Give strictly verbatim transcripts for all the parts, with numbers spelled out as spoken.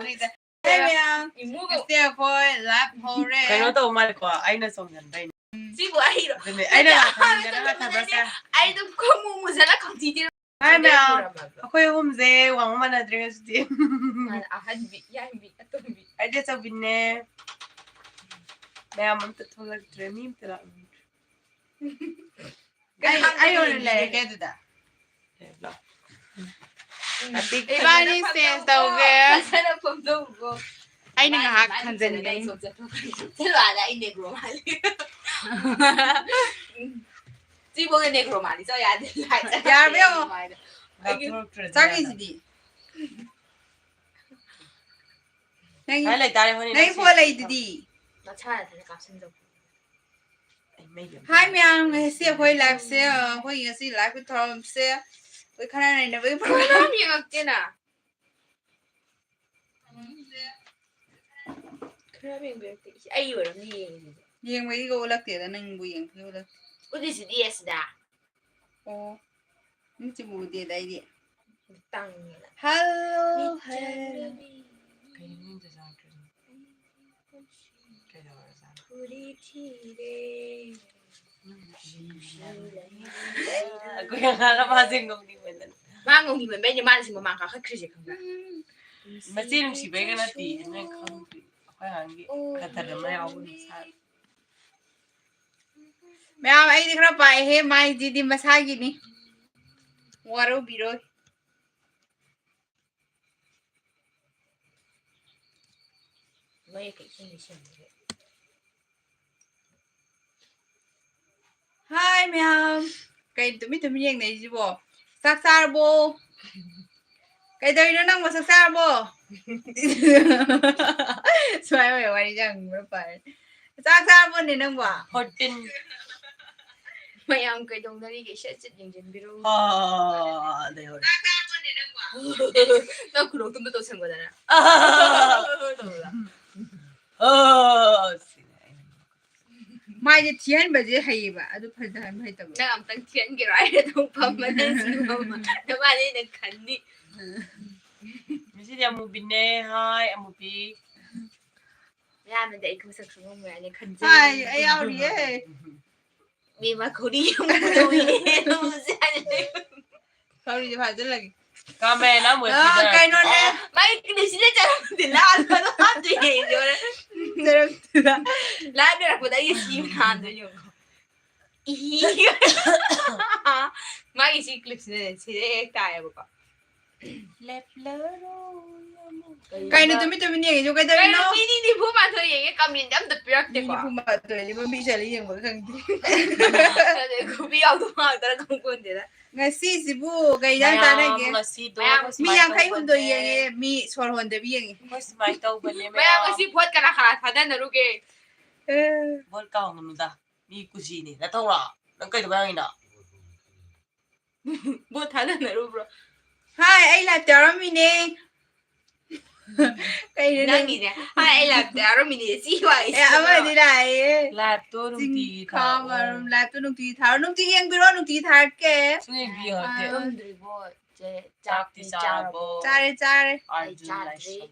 ꯍꯥꯏ ꯃꯌꯥꯝ, ꯏꯃꯨꯡꯒ ꯉꯁꯤ ꯑꯩꯈꯣꯏ live ꯍꯧꯔꯦ꯫ ꯀꯩꯅꯣ ꯇꯧꯕ ꯃꯥꯜꯂꯦꯀꯣ, ꯑꯩꯅ ꯆꯣꯡꯁꯤꯟꯕꯩꯅꯦ꯫ ꯁꯤꯕꯨ ꯑꯩꯔꯣ? ꯑꯗꯨꯅꯦ, ꯑꯩꯅ ꯅꯠꯇꯦ, ꯉꯥꯛꯇꯪ ꯑꯍꯥꯟꯕ ꯆꯪꯉꯒ ꯆꯪꯕꯗꯅꯦ ꯊꯥꯗꯣꯛꯀꯦ꯫ ꯑꯩ ꯑꯗꯨꯝ ꯈꯣꯡꯎꯞ ꯃꯨꯁꯜꯂ ꯈꯪꯊꯤ ꯊꯤꯔ ꯍꯥꯏ ꯃꯌꯥꯝ, ꯎꯔꯝꯃꯕ꯭ꯔꯣ? ꯑꯩꯈꯣꯏ ꯑꯍꯨꯝꯁꯦ ꯋꯥꯡꯕ ꯃꯥꯟꯅꯗ꯭ꯔꯦ ꯉꯁꯤꯗꯤ꯫ ꯃꯥꯅ ꯑꯍꯟꯕꯤ, ꯌꯥꯏꯝꯕꯤ, ꯑꯇꯣꯝꯕꯤ꯫ ꯑꯩꯗꯤ ꯑꯆꯧꯕꯤꯅꯦ꯫ ꯃꯌꯥꯝ ꯑꯝꯇ ꯊꯣꯛꯂꯛꯇ꯭ꯔꯦ, ꯃꯤ ꯑꯝꯇ ꯂꯥꯛꯅꯤꯡꯗ꯭ꯔꯦ꯫ ꯑꯩ, ꯑꯩ ꯑꯣꯏꯅ ꯂꯩꯔꯒꯦ ꯑꯗꯨꯗ꯫ ꯎꯝ꯫ ꯑꯄꯤꯛ ꯏꯕꯥꯅꯤ ꯐꯖꯅ change ꯐꯝꯗꯧꯀꯣ, ꯇꯧꯒꯦ꯫ ꯐꯖꯅ ꯐꯝꯗꯧꯀꯣ꯫ ꯑꯩꯅ ꯃꯥꯅꯤ, ꯉꯥꯏꯍꯥꯛ ꯃꯥꯅꯤ, ꯈꯟꯖꯟꯒꯦ꯫ ꯐꯖꯅ ꯑꯩ ꯁꯣꯝ ꯆꯠꯊꯣꯛꯈ꯭ꯔꯦ꯫ ꯆꯠꯂꯣ ꯑꯥꯗ, ꯑꯩ Negro ꯃꯥꯜꯂꯤ꯫ ꯎꯝ꯫ ꯁꯤꯐꯧꯗ Negro ꯃꯥꯜꯂꯤ, ꯆꯠꯂꯣ ꯌꯥꯗꯦ꯫ ꯌꯥꯔꯕ ꯌꯦꯡꯉꯣ꯫ ꯂꯥꯛꯊꯣꯔꯛꯇ꯭ꯔꯗꯤ ꯆꯪꯉꯤꯁꯤꯗꯤ꯫ ꯌꯥꯗꯕ꯫ ꯅꯪ, ꯉꯥꯏ ꯂꯩꯇꯥꯔꯦ, ꯍꯣꯔꯦꯟ ꯅꯪ ꯅꯪ phone ꯁꯤ ꯂꯩꯗꯨꯗꯤ꯫ ꯅꯁꯥ ꯅꯊꯟꯗ ꯀꯥꯞꯁꯤꯟꯖꯧ꯫ ꯑꯩ ꯃꯩ ꯑꯝꯇ ꯍꯥꯏ ꯃꯌꯥꯝ, ꯉꯁꯤ ꯑꯩꯈꯣꯏ live ꯁꯦ, ꯑ, ꯑꯩꯈꯣꯏꯒꯤ ꯉꯁꯤ live ꯀꯤ ꯊꯧꯔꯝꯁꯦ ꯑꯩꯈꯣꯏ ꯈꯔ ꯅꯩꯅꯕꯒꯤ program ꯌꯦꯡꯉꯛꯇꯦꯅ꯫ ꯈꯔ ꯌꯦꯡꯕꯤꯔꯛꯇꯦ꯫ ꯑꯩ ꯑꯣꯏꯔꯝꯅꯤ ꯌꯦꯡꯉꯤꯁꯦ꯫ ꯌꯦꯡꯕꯒꯤꯒ ꯎꯠꯂꯛꯇꯦꯗ, ꯅꯪꯕꯨ ꯌꯦꯡꯕꯒꯤ ꯎꯠꯂꯛꯇꯦ꯫ ꯎꯠꯂꯤꯁꯤꯗꯤ ꯑꯁꯤꯗ꯫ ꯑꯣ꯫ ꯃꯤꯠꯁꯦ ꯎꯗꯦꯗ ꯑꯩꯗꯤ꯫ ꯇꯥꯡꯉꯦꯅ꯫ Hello, ꯃꯤꯠ hello꯫ ꯆꯪꯗꯕꯤ꯫ ꯀꯩꯅꯣ ꯃꯤꯠ ꯑꯝꯇ ꯆꯪꯉꯛꯇ꯭ꯔꯤꯗꯨꯅ? ꯀꯩꯗꯧꯔꯖꯥꯠꯅꯣ? ꯐꯨꯔꯤꯠ ꯊꯤꯔꯦ꯫ ꯑꯩꯈꯣꯏ ꯑꯉꯥꯡ ꯑꯃꯁꯦ ꯉꯧꯅꯤꯡꯃꯟꯗꯅ꯫ ꯃꯥ ꯉꯧꯅꯤꯡꯃꯟꯕꯩꯅꯦ ꯃꯥꯅ ꯁꯤ ꯃꯃꯥꯡ ꯀꯥꯈꯠꯈ꯭ꯔꯤꯁꯦ ꯈꯪꯕ꯭ꯔꯥ? ꯃꯆꯦ ꯅꯨꯡꯁꯤꯕꯩꯒ ꯅꯠꯇꯦ, ꯅꯣꯏ ꯈꯪꯗ꯭ꯔꯤ꯫ ꯑꯩꯈꯣꯏ ꯑꯉꯥꯡꯒꯤ ꯀꯗꯔ ꯑꯃ ꯌꯥꯎꯕꯅꯤ ꯃꯁꯥꯗ꯫ ꯃꯌꯥꯝ, ꯑꯩꯗꯤ ꯈꯔ ꯄꯥꯏꯍꯦ, ꯃꯥꯏꯁꯤꯗꯤ ꯃꯁꯥꯒꯤꯅꯤ꯫ ꯋꯥꯔꯧꯕꯤꯔꯣꯏ꯫ ꯃꯌꯦꯛꯀ ꯏꯁꯤꯡ ꯂꯩꯁꯤꯟꯕꯒꯤ꯫ ꯍꯥꯏ ꯃꯌꯥꯝ, ꯀꯩ ꯇꯨꯃꯤꯟ ꯇꯨꯃꯤꯟ ꯌꯦꯡꯅꯩꯁꯤꯕꯣ? ꯆꯥꯛ ꯆꯥꯔꯕꯣ? ꯀꯩꯗꯧꯔꯤꯅꯣ ꯅꯪꯕꯣ? ꯆꯥꯛ ꯆꯥꯔꯕꯣ? ꯁꯨꯃꯥꯏ ꯑꯣꯏꯔ ꯋꯥꯔꯤꯁꯦ ꯍꯪꯕ ꯐꯔꯦ꯫ ꯆꯥꯛ ꯆꯥꯔꯕꯣꯅꯦ ꯅꯪꯕꯣ? ꯐꯣꯔꯇꯤꯟ꯫ ꯃꯌꯥꯝ ꯀꯩꯗꯧꯅꯔꯤꯒꯦ? ꯁꯠ ꯁꯠ ꯌꯦꯡꯁꯤꯟꯕꯤꯔꯣ꯫ ꯑꯥ, ꯂꯩꯍꯧꯔꯦ꯫ ꯆꯥꯛ ꯆꯥꯔꯕꯣꯅꯦ ꯅꯪꯕꯣ? ꯅꯪ ꯈꯨꯅꯣꯛꯇꯨꯝꯗ ꯇꯧꯁꯟꯒꯣꯗꯅ꯫ ꯑꯥ꯫ ꯇꯧꯕꯗ꯫ ꯑꯥ, ꯁꯤꯅꯦ ꯑꯩꯅ ꯃꯥꯏꯁꯦ ꯊꯤꯍꯟꯕꯁꯦ ꯍꯩꯌꯦꯕ, ꯑꯗꯨ ꯐꯖꯍꯟꯕ ꯍꯩꯇꯕ꯫ ꯅꯪ ꯑꯝꯇꯪ ꯊꯤꯍꯟꯒꯦꯔꯣ? ꯑꯩ ꯑꯗꯨꯝ ꯐꯝꯃꯅꯤ, ꯁꯤ ꯐꯝꯃ꯫ ꯅꯕꯥꯅꯤ ꯑꯩꯅ ꯈꯟꯅꯤ꯫ ꯁꯤꯗꯤ ꯑꯃꯨꯕꯤꯅꯦ꯫ ꯍꯥꯏ ꯑꯃꯨꯕꯤ꯫ ꯃꯌꯥꯝꯅꯗꯤ ꯑꯩ ꯃꯁꯛ ꯈꯪꯉꯝꯃꯣꯏ ꯍꯥꯏꯅ ꯍꯥꯏ ꯑꯩ ꯌꯥꯎꯔꯤꯌꯦ꯫ ꯃꯤ ꯃꯈꯧꯔꯤ ꯑꯃꯨꯛ ꯇꯧꯏꯅꯦ ꯇꯧꯕꯁꯦ ꯍꯥꯏꯅ ꯈꯧꯔꯤꯁꯦ ꯐꯥꯖꯤꯜꯂꯒꯦ꯫ ꯀꯥꯃꯦꯟ ꯑꯃꯨꯛ ꯑꯥ, ꯀꯩꯅꯣꯅꯦ꯫ ꯃꯥꯏ ꯀ꯭ꯂꯤꯞꯁꯤꯗ ꯆꯠꯂꯝꯗꯦ ꯂꯥꯟꯕꯗꯣ ꯍꯥꯞꯇꯣꯏꯅꯦ ꯑꯩꯁꯦ ꯍꯣꯔꯦꯟ ꯆꯔꯝꯗꯨꯗ ꯂꯥꯟꯕꯤꯔꯛꯄꯗ ꯑꯩꯒꯤ ꯁꯤ ꯃꯌꯥꯝꯗꯣ ꯌꯦꯡꯉꯣ ꯏꯍꯤ ꯃꯥꯒꯤ ꯁꯤ ꯀ꯭ꯂꯤꯞꯁꯤꯗꯅꯦ ꯁꯤꯗ ꯍꯦꯛ ꯇꯥꯏꯌꯦꯕꯀꯣ ꯂꯦꯞꯂꯔꯣꯏ ꯑꯃꯨꯛ꯫ ꯀꯩꯅꯣ ꯇꯨꯃꯤꯟ ꯇꯨꯃꯤꯟ ꯌꯦꯡꯉꯤꯁꯨ ꯀꯩꯗꯧꯔꯤꯅꯣ? ꯀꯩꯅꯣ ꯃꯤ ꯅꯤꯐꯨ ꯃꯥꯊꯣꯏ ꯌꯦꯡꯉꯦ ꯀꯃꯦꯟꯗꯤ ꯑꯝꯇ ꯃꯤ ꯄꯤꯔꯛꯇꯦꯀꯣ ꯅꯤꯐꯨ ꯃꯥꯊꯣꯏ ꯂꯩꯕ ꯃꯤ ꯆꯠꯂ ꯌꯦꯡꯕꯒ ꯈꯪꯗꯦ꯫ ꯑꯗꯩ ꯈꯨꯕꯤ ꯌꯥꯎꯗ ꯃꯥꯟꯗꯅ ꯈꯪꯄꯣꯟꯇꯦꯗ ꯉꯁꯤꯁꯤꯕꯨ ꯀꯩ ꯏꯟꯖꯥꯡ ꯆꯥꯅꯒꯦ? ꯉꯁꯤꯗꯣ ꯃꯌꯥꯝ ꯑꯩꯈꯣꯏ ꯃꯤ ꯁꯨꯃꯥꯏꯅ ꯌꯥꯡꯈꯩ ꯍꯨꯝꯗꯣꯏ ꯇꯧꯕꯅꯦ꯫ ꯌꯦꯡꯉꯦ꯫ ꯃꯤ ꯁꯣꯔ ꯍꯣꯟꯗꯕꯤ ꯌꯦꯡꯉꯦ꯫ ꯑꯩꯈꯣꯏ ꯁꯨꯃꯥꯏꯅ ꯇꯧꯕꯅꯦ ꯃꯌꯥꯝ ꯉꯁꯤ ꯚꯣꯠ ꯀꯅꯥ ꯀꯅꯥ ꯊꯥꯗꯅꯔꯨꯒꯦ? ꯚꯣꯠ ꯀꯥꯎꯒꯅꯨꯗ꯫ ꯃꯤ ꯀꯨꯁꯤꯅꯦ꯫ ꯅꯊꯧꯔꯣ? ꯅꯪ ꯀꯩꯗꯧꯕ ꯍꯪꯉꯤꯅꯣ? ꯚꯣꯠ ꯊꯥꯗꯅꯔꯨꯕ꯭ꯔꯣ? ꯍꯥꯏ ꯑꯩ ꯂꯥꯏꯞꯇ ꯌꯥꯎꯔꯝꯃꯤꯅꯦ꯫ ꯀꯩꯅꯣ ꯅꯪ- ꯅꯪꯒꯤꯅꯦ ꯍꯥꯏ ꯑꯩ ꯂꯥꯏꯞꯇ ꯌꯥꯎꯔꯝꯃꯤꯅꯦ ꯁꯤ ꯋꯥꯏꯁꯦ ꯑꯦ ꯑꯃꯗꯤ ꯂꯥꯛꯑꯦ꯫ ꯂꯥꯏꯞꯇꯣ ꯅꯨꯡꯇꯤꯒꯤ ꯆꯤꯡꯈꯥ ꯊꯥꯔꯛꯑꯣ꯫ ꯃꯔꯨꯝ ꯂꯥꯏꯞꯇꯣ ꯅꯨꯡꯇꯤꯒꯤ ꯊꯥꯔꯣ꯫ ꯅꯨꯡꯇꯤꯒꯤ ꯌꯦꯡꯕꯤꯔꯣ꯫ ꯅꯨꯡꯇꯤꯒꯤ ꯊꯥꯔꯛꯀꯦ꯫ ꯁꯨꯡꯌꯦꯡ ꯌꯦꯡꯕꯤꯔꯛꯇꯦ꯫ ꯇꯨꯝꯗ꯭ꯔꯤꯕꯣ? ꯆꯦ, ꯆꯥꯛꯇꯤ ꯆꯥꯔꯕꯣ? ꯆꯥꯔꯦ ꯆꯥꯔꯦ꯫ ꯑꯥꯔꯖꯨꯟ ꯆꯥꯗ꯭ꯔꯤ꯫ ꯂꯥꯏꯁ꯭ꯔꯝ꯫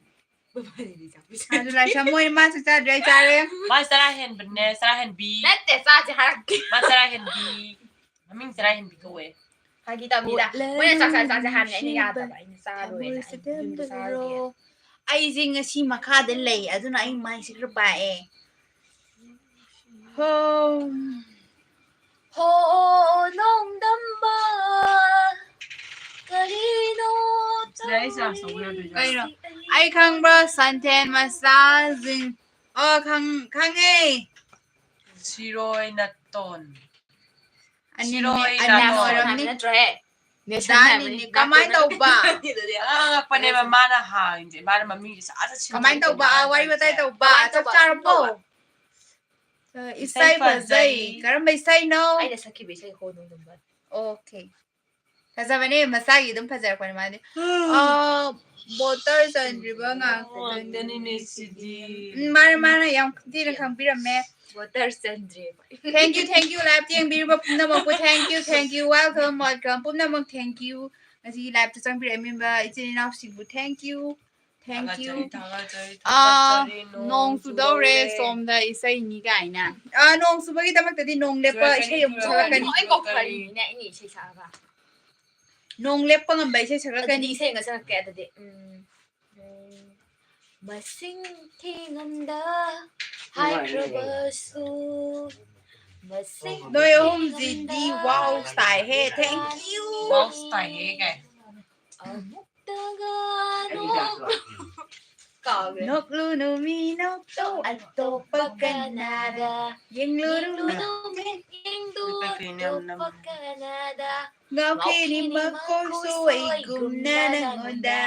ꯃꯕꯥꯅꯤꯗꯤ ꯆꯥꯛ ꯄꯤꯖ- ꯑꯥꯔꯖꯨꯟ ꯂꯥꯏꯁ꯭ꯔꯝ ꯃꯣꯏ ꯃꯥꯁꯨ ꯆꯥꯗ꯭ꯔꯤ ꯑꯩ ꯆꯥꯔꯦ꯫ ꯃꯥ ꯆꯔꯥ ꯍꯦꯟꯕꯅꯦ, ꯆꯔꯥ ꯍꯦꯟꯕꯤ꯫ ꯅꯠꯇꯦ ꯆꯥꯁꯦ ꯍꯥꯏꯔꯛꯇꯦ꯫ ꯃꯥ ꯆꯔꯥ ꯍꯦꯟꯕꯤ꯫ ꯃꯃꯤꯡ ꯆꯔꯥ ꯍꯦꯟꯕꯤ ꯀꯧꯋꯦ꯫ ꯐꯥꯒꯤ ꯇꯧꯕꯅꯤꯗ꯫ ꯃꯣꯏꯅ ꯆꯥꯛ ꯆꯥ ꯆꯥꯁꯦ ꯍꯥꯏꯕꯅꯦ ꯑꯩꯅ ꯌꯥꯗꯕ꯫ ꯑꯩꯅ ꯆꯥꯔꯣꯏꯅ꯫ ꯑꯩ ꯌꯨꯝꯗ ꯆꯥꯔꯒꯦ꯫ ꯑꯩꯁꯦ ꯉꯁꯤ ꯃꯈꯥꯗ ꯂꯩ ꯑꯗꯨꯅ ꯑꯩ ꯃꯥꯏꯁꯦ ꯈꯔ ꯄꯥꯛꯑꯦ꯫ ꯍꯣ꯫ ꯍꯣ ꯅꯣꯡꯗꯝꯕ ꯀꯔꯤꯅꯣ ꯁꯤꯗ ꯑꯩ ꯆꯥꯛ ꯆꯥꯕ ꯌꯥꯗꯣꯏꯅꯦ꯫ ꯀꯩꯅꯣ? ꯑꯩ ꯈꯪꯕ꯭ꯔꯣ ꯁꯟꯊꯦꯟ ꯃꯆꯥꯁꯤꯡ? ꯑꯣ ꯈꯪ ꯈꯪꯉꯦ꯫ ꯁꯤꯔꯣꯏ ꯅꯇꯣꯟ꯫ ꯑꯅꯤꯅꯦ ꯁꯤꯔꯣꯏ ꯑꯅꯥ ꯅꯥꯇꯣꯟ꯫ ꯑꯣꯏꯔꯝꯅꯤ꯫ ꯅꯠꯇ꯭ꯔꯣꯍꯦ? ꯗꯥꯅꯤꯅꯦ꯫ ꯀꯃꯥꯏꯅ ꯇꯧꯕ? ꯑꯉꯛꯄꯅꯦꯕ ꯃꯥꯅ ꯍꯥꯡꯉꯤꯁꯦ꯫ ꯃꯥꯅ ꯃꯃꯤꯡꯁꯦ ꯁꯠ ꯁꯠ ꯁꯤꯟꯗꯣꯛꯑꯦ꯫ ꯀꯃꯥꯏꯅ ꯇꯧꯕ? ꯋꯥꯔꯤ ꯋꯥꯇꯥꯏ ꯇꯧꯕ? ꯀꯃꯥꯏꯅ ꯆꯥꯛ ꯇꯧꯕ? ꯆꯥꯔꯕꯣ? ꯇꯧꯕ? ꯑ, ꯏꯁꯩ ꯏꯁꯩ ꯐꯖꯩ꯫ ꯐꯖꯩ꯫ ꯀꯔꯝꯕ ꯏꯁꯩꯅꯣ? ꯑꯩꯅ ꯁꯛꯈꯤꯕ ꯏꯁꯩ ꯍꯣ ꯅꯣꯡꯗꯝꯕ꯫ ꯑꯣꯀꯦ꯫ ꯐꯖꯕꯅꯦ ꯃꯁꯥꯒꯤ ꯑꯗꯨꯝ ꯐꯖꯔꯛꯄꯅꯦ ꯃꯥꯗꯤ꯫ ꯑ, ꯕꯣꯇꯔ ꯆꯟꯗ꯭ꯔꯤꯕ ꯉꯥꯛꯇꯅꯤ꯫ ꯉꯥꯛꯇꯅꯤꯅꯦ ꯁꯤꯗꯤ꯫ ꯎꯝ, ꯃꯥꯅ ꯃꯥꯅ ꯌꯥꯝ ꯊꯤꯅ ꯈꯪꯕꯤꯔꯝꯃꯦ꯫ ꯕꯣꯇꯔ ꯆꯟꯗ꯭ꯔꯤꯕ꯫ Thank you, thank you, live ꯌꯦꯡꯕꯤꯔꯤꯕ ꯄꯨꯝꯅꯃꯛꯄꯨ thank you, thank you, welcome, welcome, ꯄꯨꯝꯅꯃꯛ thank you꯫ ꯉꯁꯤꯒꯤ live ꯇ ꯆꯪꯕꯤꯔꯛꯂꯤꯕ ꯏꯆꯤꯟ ꯏꯅꯥꯎꯁꯤꯡꯕꯨ thank you, thank you꯫ ꯊꯥꯒꯠꯆꯔꯤ, ꯊꯥꯒꯠꯆꯔꯤ, ꯑꯥ, ꯊꯥꯒꯠꯆꯔꯤ꯫ ꯅꯣꯡ ꯅꯣꯡ ꯆꯨꯗꯧꯔꯦ, ꯆꯨꯗꯧꯔꯦ꯫ ꯁꯣꯝꯗ ꯏꯁꯩꯅꯤ ꯀꯥꯏꯅ꯫ ꯑꯥ, ꯅꯣꯡ ꯆꯨꯕꯒꯤꯗꯃꯛꯇꯗꯤ ꯅꯣꯡ ꯂꯦꯞꯄ ꯆꯨꯔꯛꯀꯅꯤ, ꯏꯁꯩ ꯑꯃꯨꯛ ꯆꯨꯔꯛꯀꯅꯤ, ꯁꯛꯂꯛꯀꯅꯤ꯫ ꯑꯩ ꯀꯧꯈ꯭ꯔꯅꯤꯅꯦ, ꯆꯨꯔꯛꯀꯅꯤ꯫ ꯑꯩꯅ ꯏꯁꯩ ꯁꯛꯑꯒ꯫ ꯅꯣꯡ ꯂꯦꯞꯄ ꯉꯝꯕ ꯏꯁꯩ ꯁꯛꯂꯛꯀꯅꯤ꯫ ꯑꯗꯨꯗꯤ ꯏꯁꯩ ꯑꯃ ꯁꯛꯂꯛꯀꯦ, ꯑꯗꯨꯗꯤ꯫ ꯎꯝ꯫ ꯃꯁꯤꯡ ꯊꯤꯉꯝꯗ ꯍꯥꯏꯈ꯭ꯔꯕꯁꯨ, ꯃꯁꯤꯡ ꯅꯣꯏ ꯑꯍꯨꯝꯁꯤꯗꯤ ꯊꯤꯉꯝꯗ wow ꯇꯥꯏꯍꯦ, thank you꯫ Wow ꯇꯥꯏꯍꯦ ꯀꯥꯏ꯫ ꯑꯃꯨꯛꯇꯒ ꯅꯣꯛ-, ꯀꯥꯎꯒ꯭ꯔꯦ꯫ ꯅꯣꯛꯂꯨꯅꯨ ꯃꯤ ꯅꯣꯛꯇꯣ ꯑꯇꯣꯞꯄ ꯀꯅꯥꯗ꯫ ꯌꯦꯡꯂꯨꯅꯨ ꯌꯦꯡꯂꯨꯅꯨ ꯃꯤꯠ ꯌꯦꯡꯗꯨ ꯑꯇꯣꯞꯄ ꯀꯅꯥꯗ꯫ ꯉꯥꯎꯈꯤꯅꯤ ꯃꯈꯣꯏꯁꯨ ꯑꯩꯒꯨꯝꯅ ꯅꯪꯉꯣꯟꯗ꯫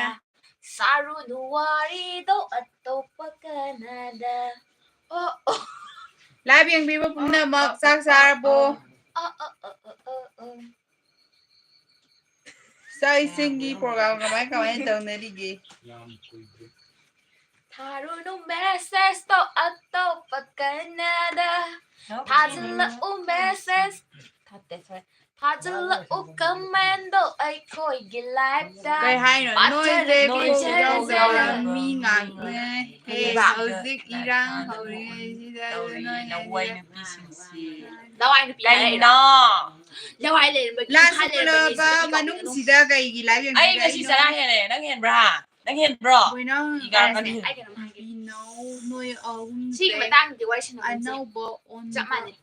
ꯁꯥꯔꯨꯅꯨ ꯋꯥꯔꯤꯗꯣ ꯑꯇꯣꯞꯄ ꯀꯅꯥꯗ꯫ ꯑꯣ, ꯑꯣ꯫ Live ꯌꯦꯡꯕꯤꯕ ꯄꯨꯝꯅꯃꯛ ꯆꯥꯛ ꯆꯥꯔꯕꯣ? ꯑꯣ, ꯑꯣ, ꯑꯣ꯫ ꯆꯥꯛ ꯏꯁꯤꯡꯒꯤ program ꯀꯃꯥꯏ ꯀꯃꯥꯏꯅ ꯇꯧꯅꯔꯤꯒꯦ? ꯊꯥꯔꯨꯅꯨ message ꯇꯣ ꯑꯇꯣꯞꯄ ꯀꯅꯥꯗ꯫ ꯊꯥꯖꯤꯜꯂꯛꯎ message꯫ ꯊꯥꯗꯦ, sorry꯫ ꯊꯥꯖꯤꯜꯂꯛꯎ comment ꯗꯣ ꯑꯩꯈꯣꯏꯒꯤ live ꯇ꯫ ꯀꯩ ꯍꯥꯏꯅꯣ? ꯄꯥꯊꯔ ꯅꯣꯏꯁꯦ ꯅꯣꯏꯁꯦ ꯈꯣꯡꯒ꯭ꯔꯥꯎ ꯈꯣꯡꯒ꯭ꯔꯥꯎ ꯃꯤ ꯉꯥꯛꯅꯦ꯫ ꯍꯦ, ꯀꯩꯕ? ꯍꯧꯖꯤꯛ ꯏꯔꯥꯡ ꯍꯧꯔꯤꯉꯩꯁꯤꯗ ꯇꯧꯔꯤ ꯅꯣꯏꯅ ꯂꯋꯥꯏ ꯁꯤꯗ ꯅꯨꯄꯤꯁꯤꯡꯁꯤ꯫ ꯂꯋꯥꯏ ꯅꯨꯄꯤ ꯀꯩꯅꯣ? ꯍꯥꯏꯔꯛꯏꯔꯣ? ꯂꯋꯥꯏ ꯂꯩꯔꯝꯕꯒꯤ ꯂꯥꯟ ꯏꯝꯐꯥꯜ ꯂꯩꯔꯝꯕꯒꯤ ꯁꯣꯛꯂꯕ ꯁꯤꯗꯤ ꯀꯧꯕꯤꯒꯅꯨ꯫ ꯃꯅꯨꯡꯁꯤꯗ ꯀꯩꯒꯤ live ꯑꯩ ꯌꯦꯡꯕꯤꯔꯛꯏꯅꯣ? ꯉꯁꯤ ꯆꯔꯥ ꯍꯦꯜꯂꯦ꯫ ꯅꯪ ꯍꯦꯟꯕ꯭ꯔꯥ? ꯅꯪ ꯍꯦꯟꯕ꯭ꯔꯣ? ꯀꯩꯅꯣ? ꯏ ꯀꯥꯔꯛꯀꯅꯤ꯫ ꯑꯩ ꯀꯩꯅꯣꯝ ꯍꯥꯏꯒꯦ꯫ ꯏꯅꯧ ꯅꯣꯏ ꯑꯍꯨꯝꯁꯦ ꯁꯤꯒꯤ ꯃꯇꯥꯡꯗꯤ ꯋꯥꯔꯤ ꯁꯥꯟꯅꯒꯨꯝꯁꯦ꯫ ꯑꯅꯧꯕ ꯑꯣꯟꯕ ꯆꯞ ꯃꯥꯟꯅꯩ꯫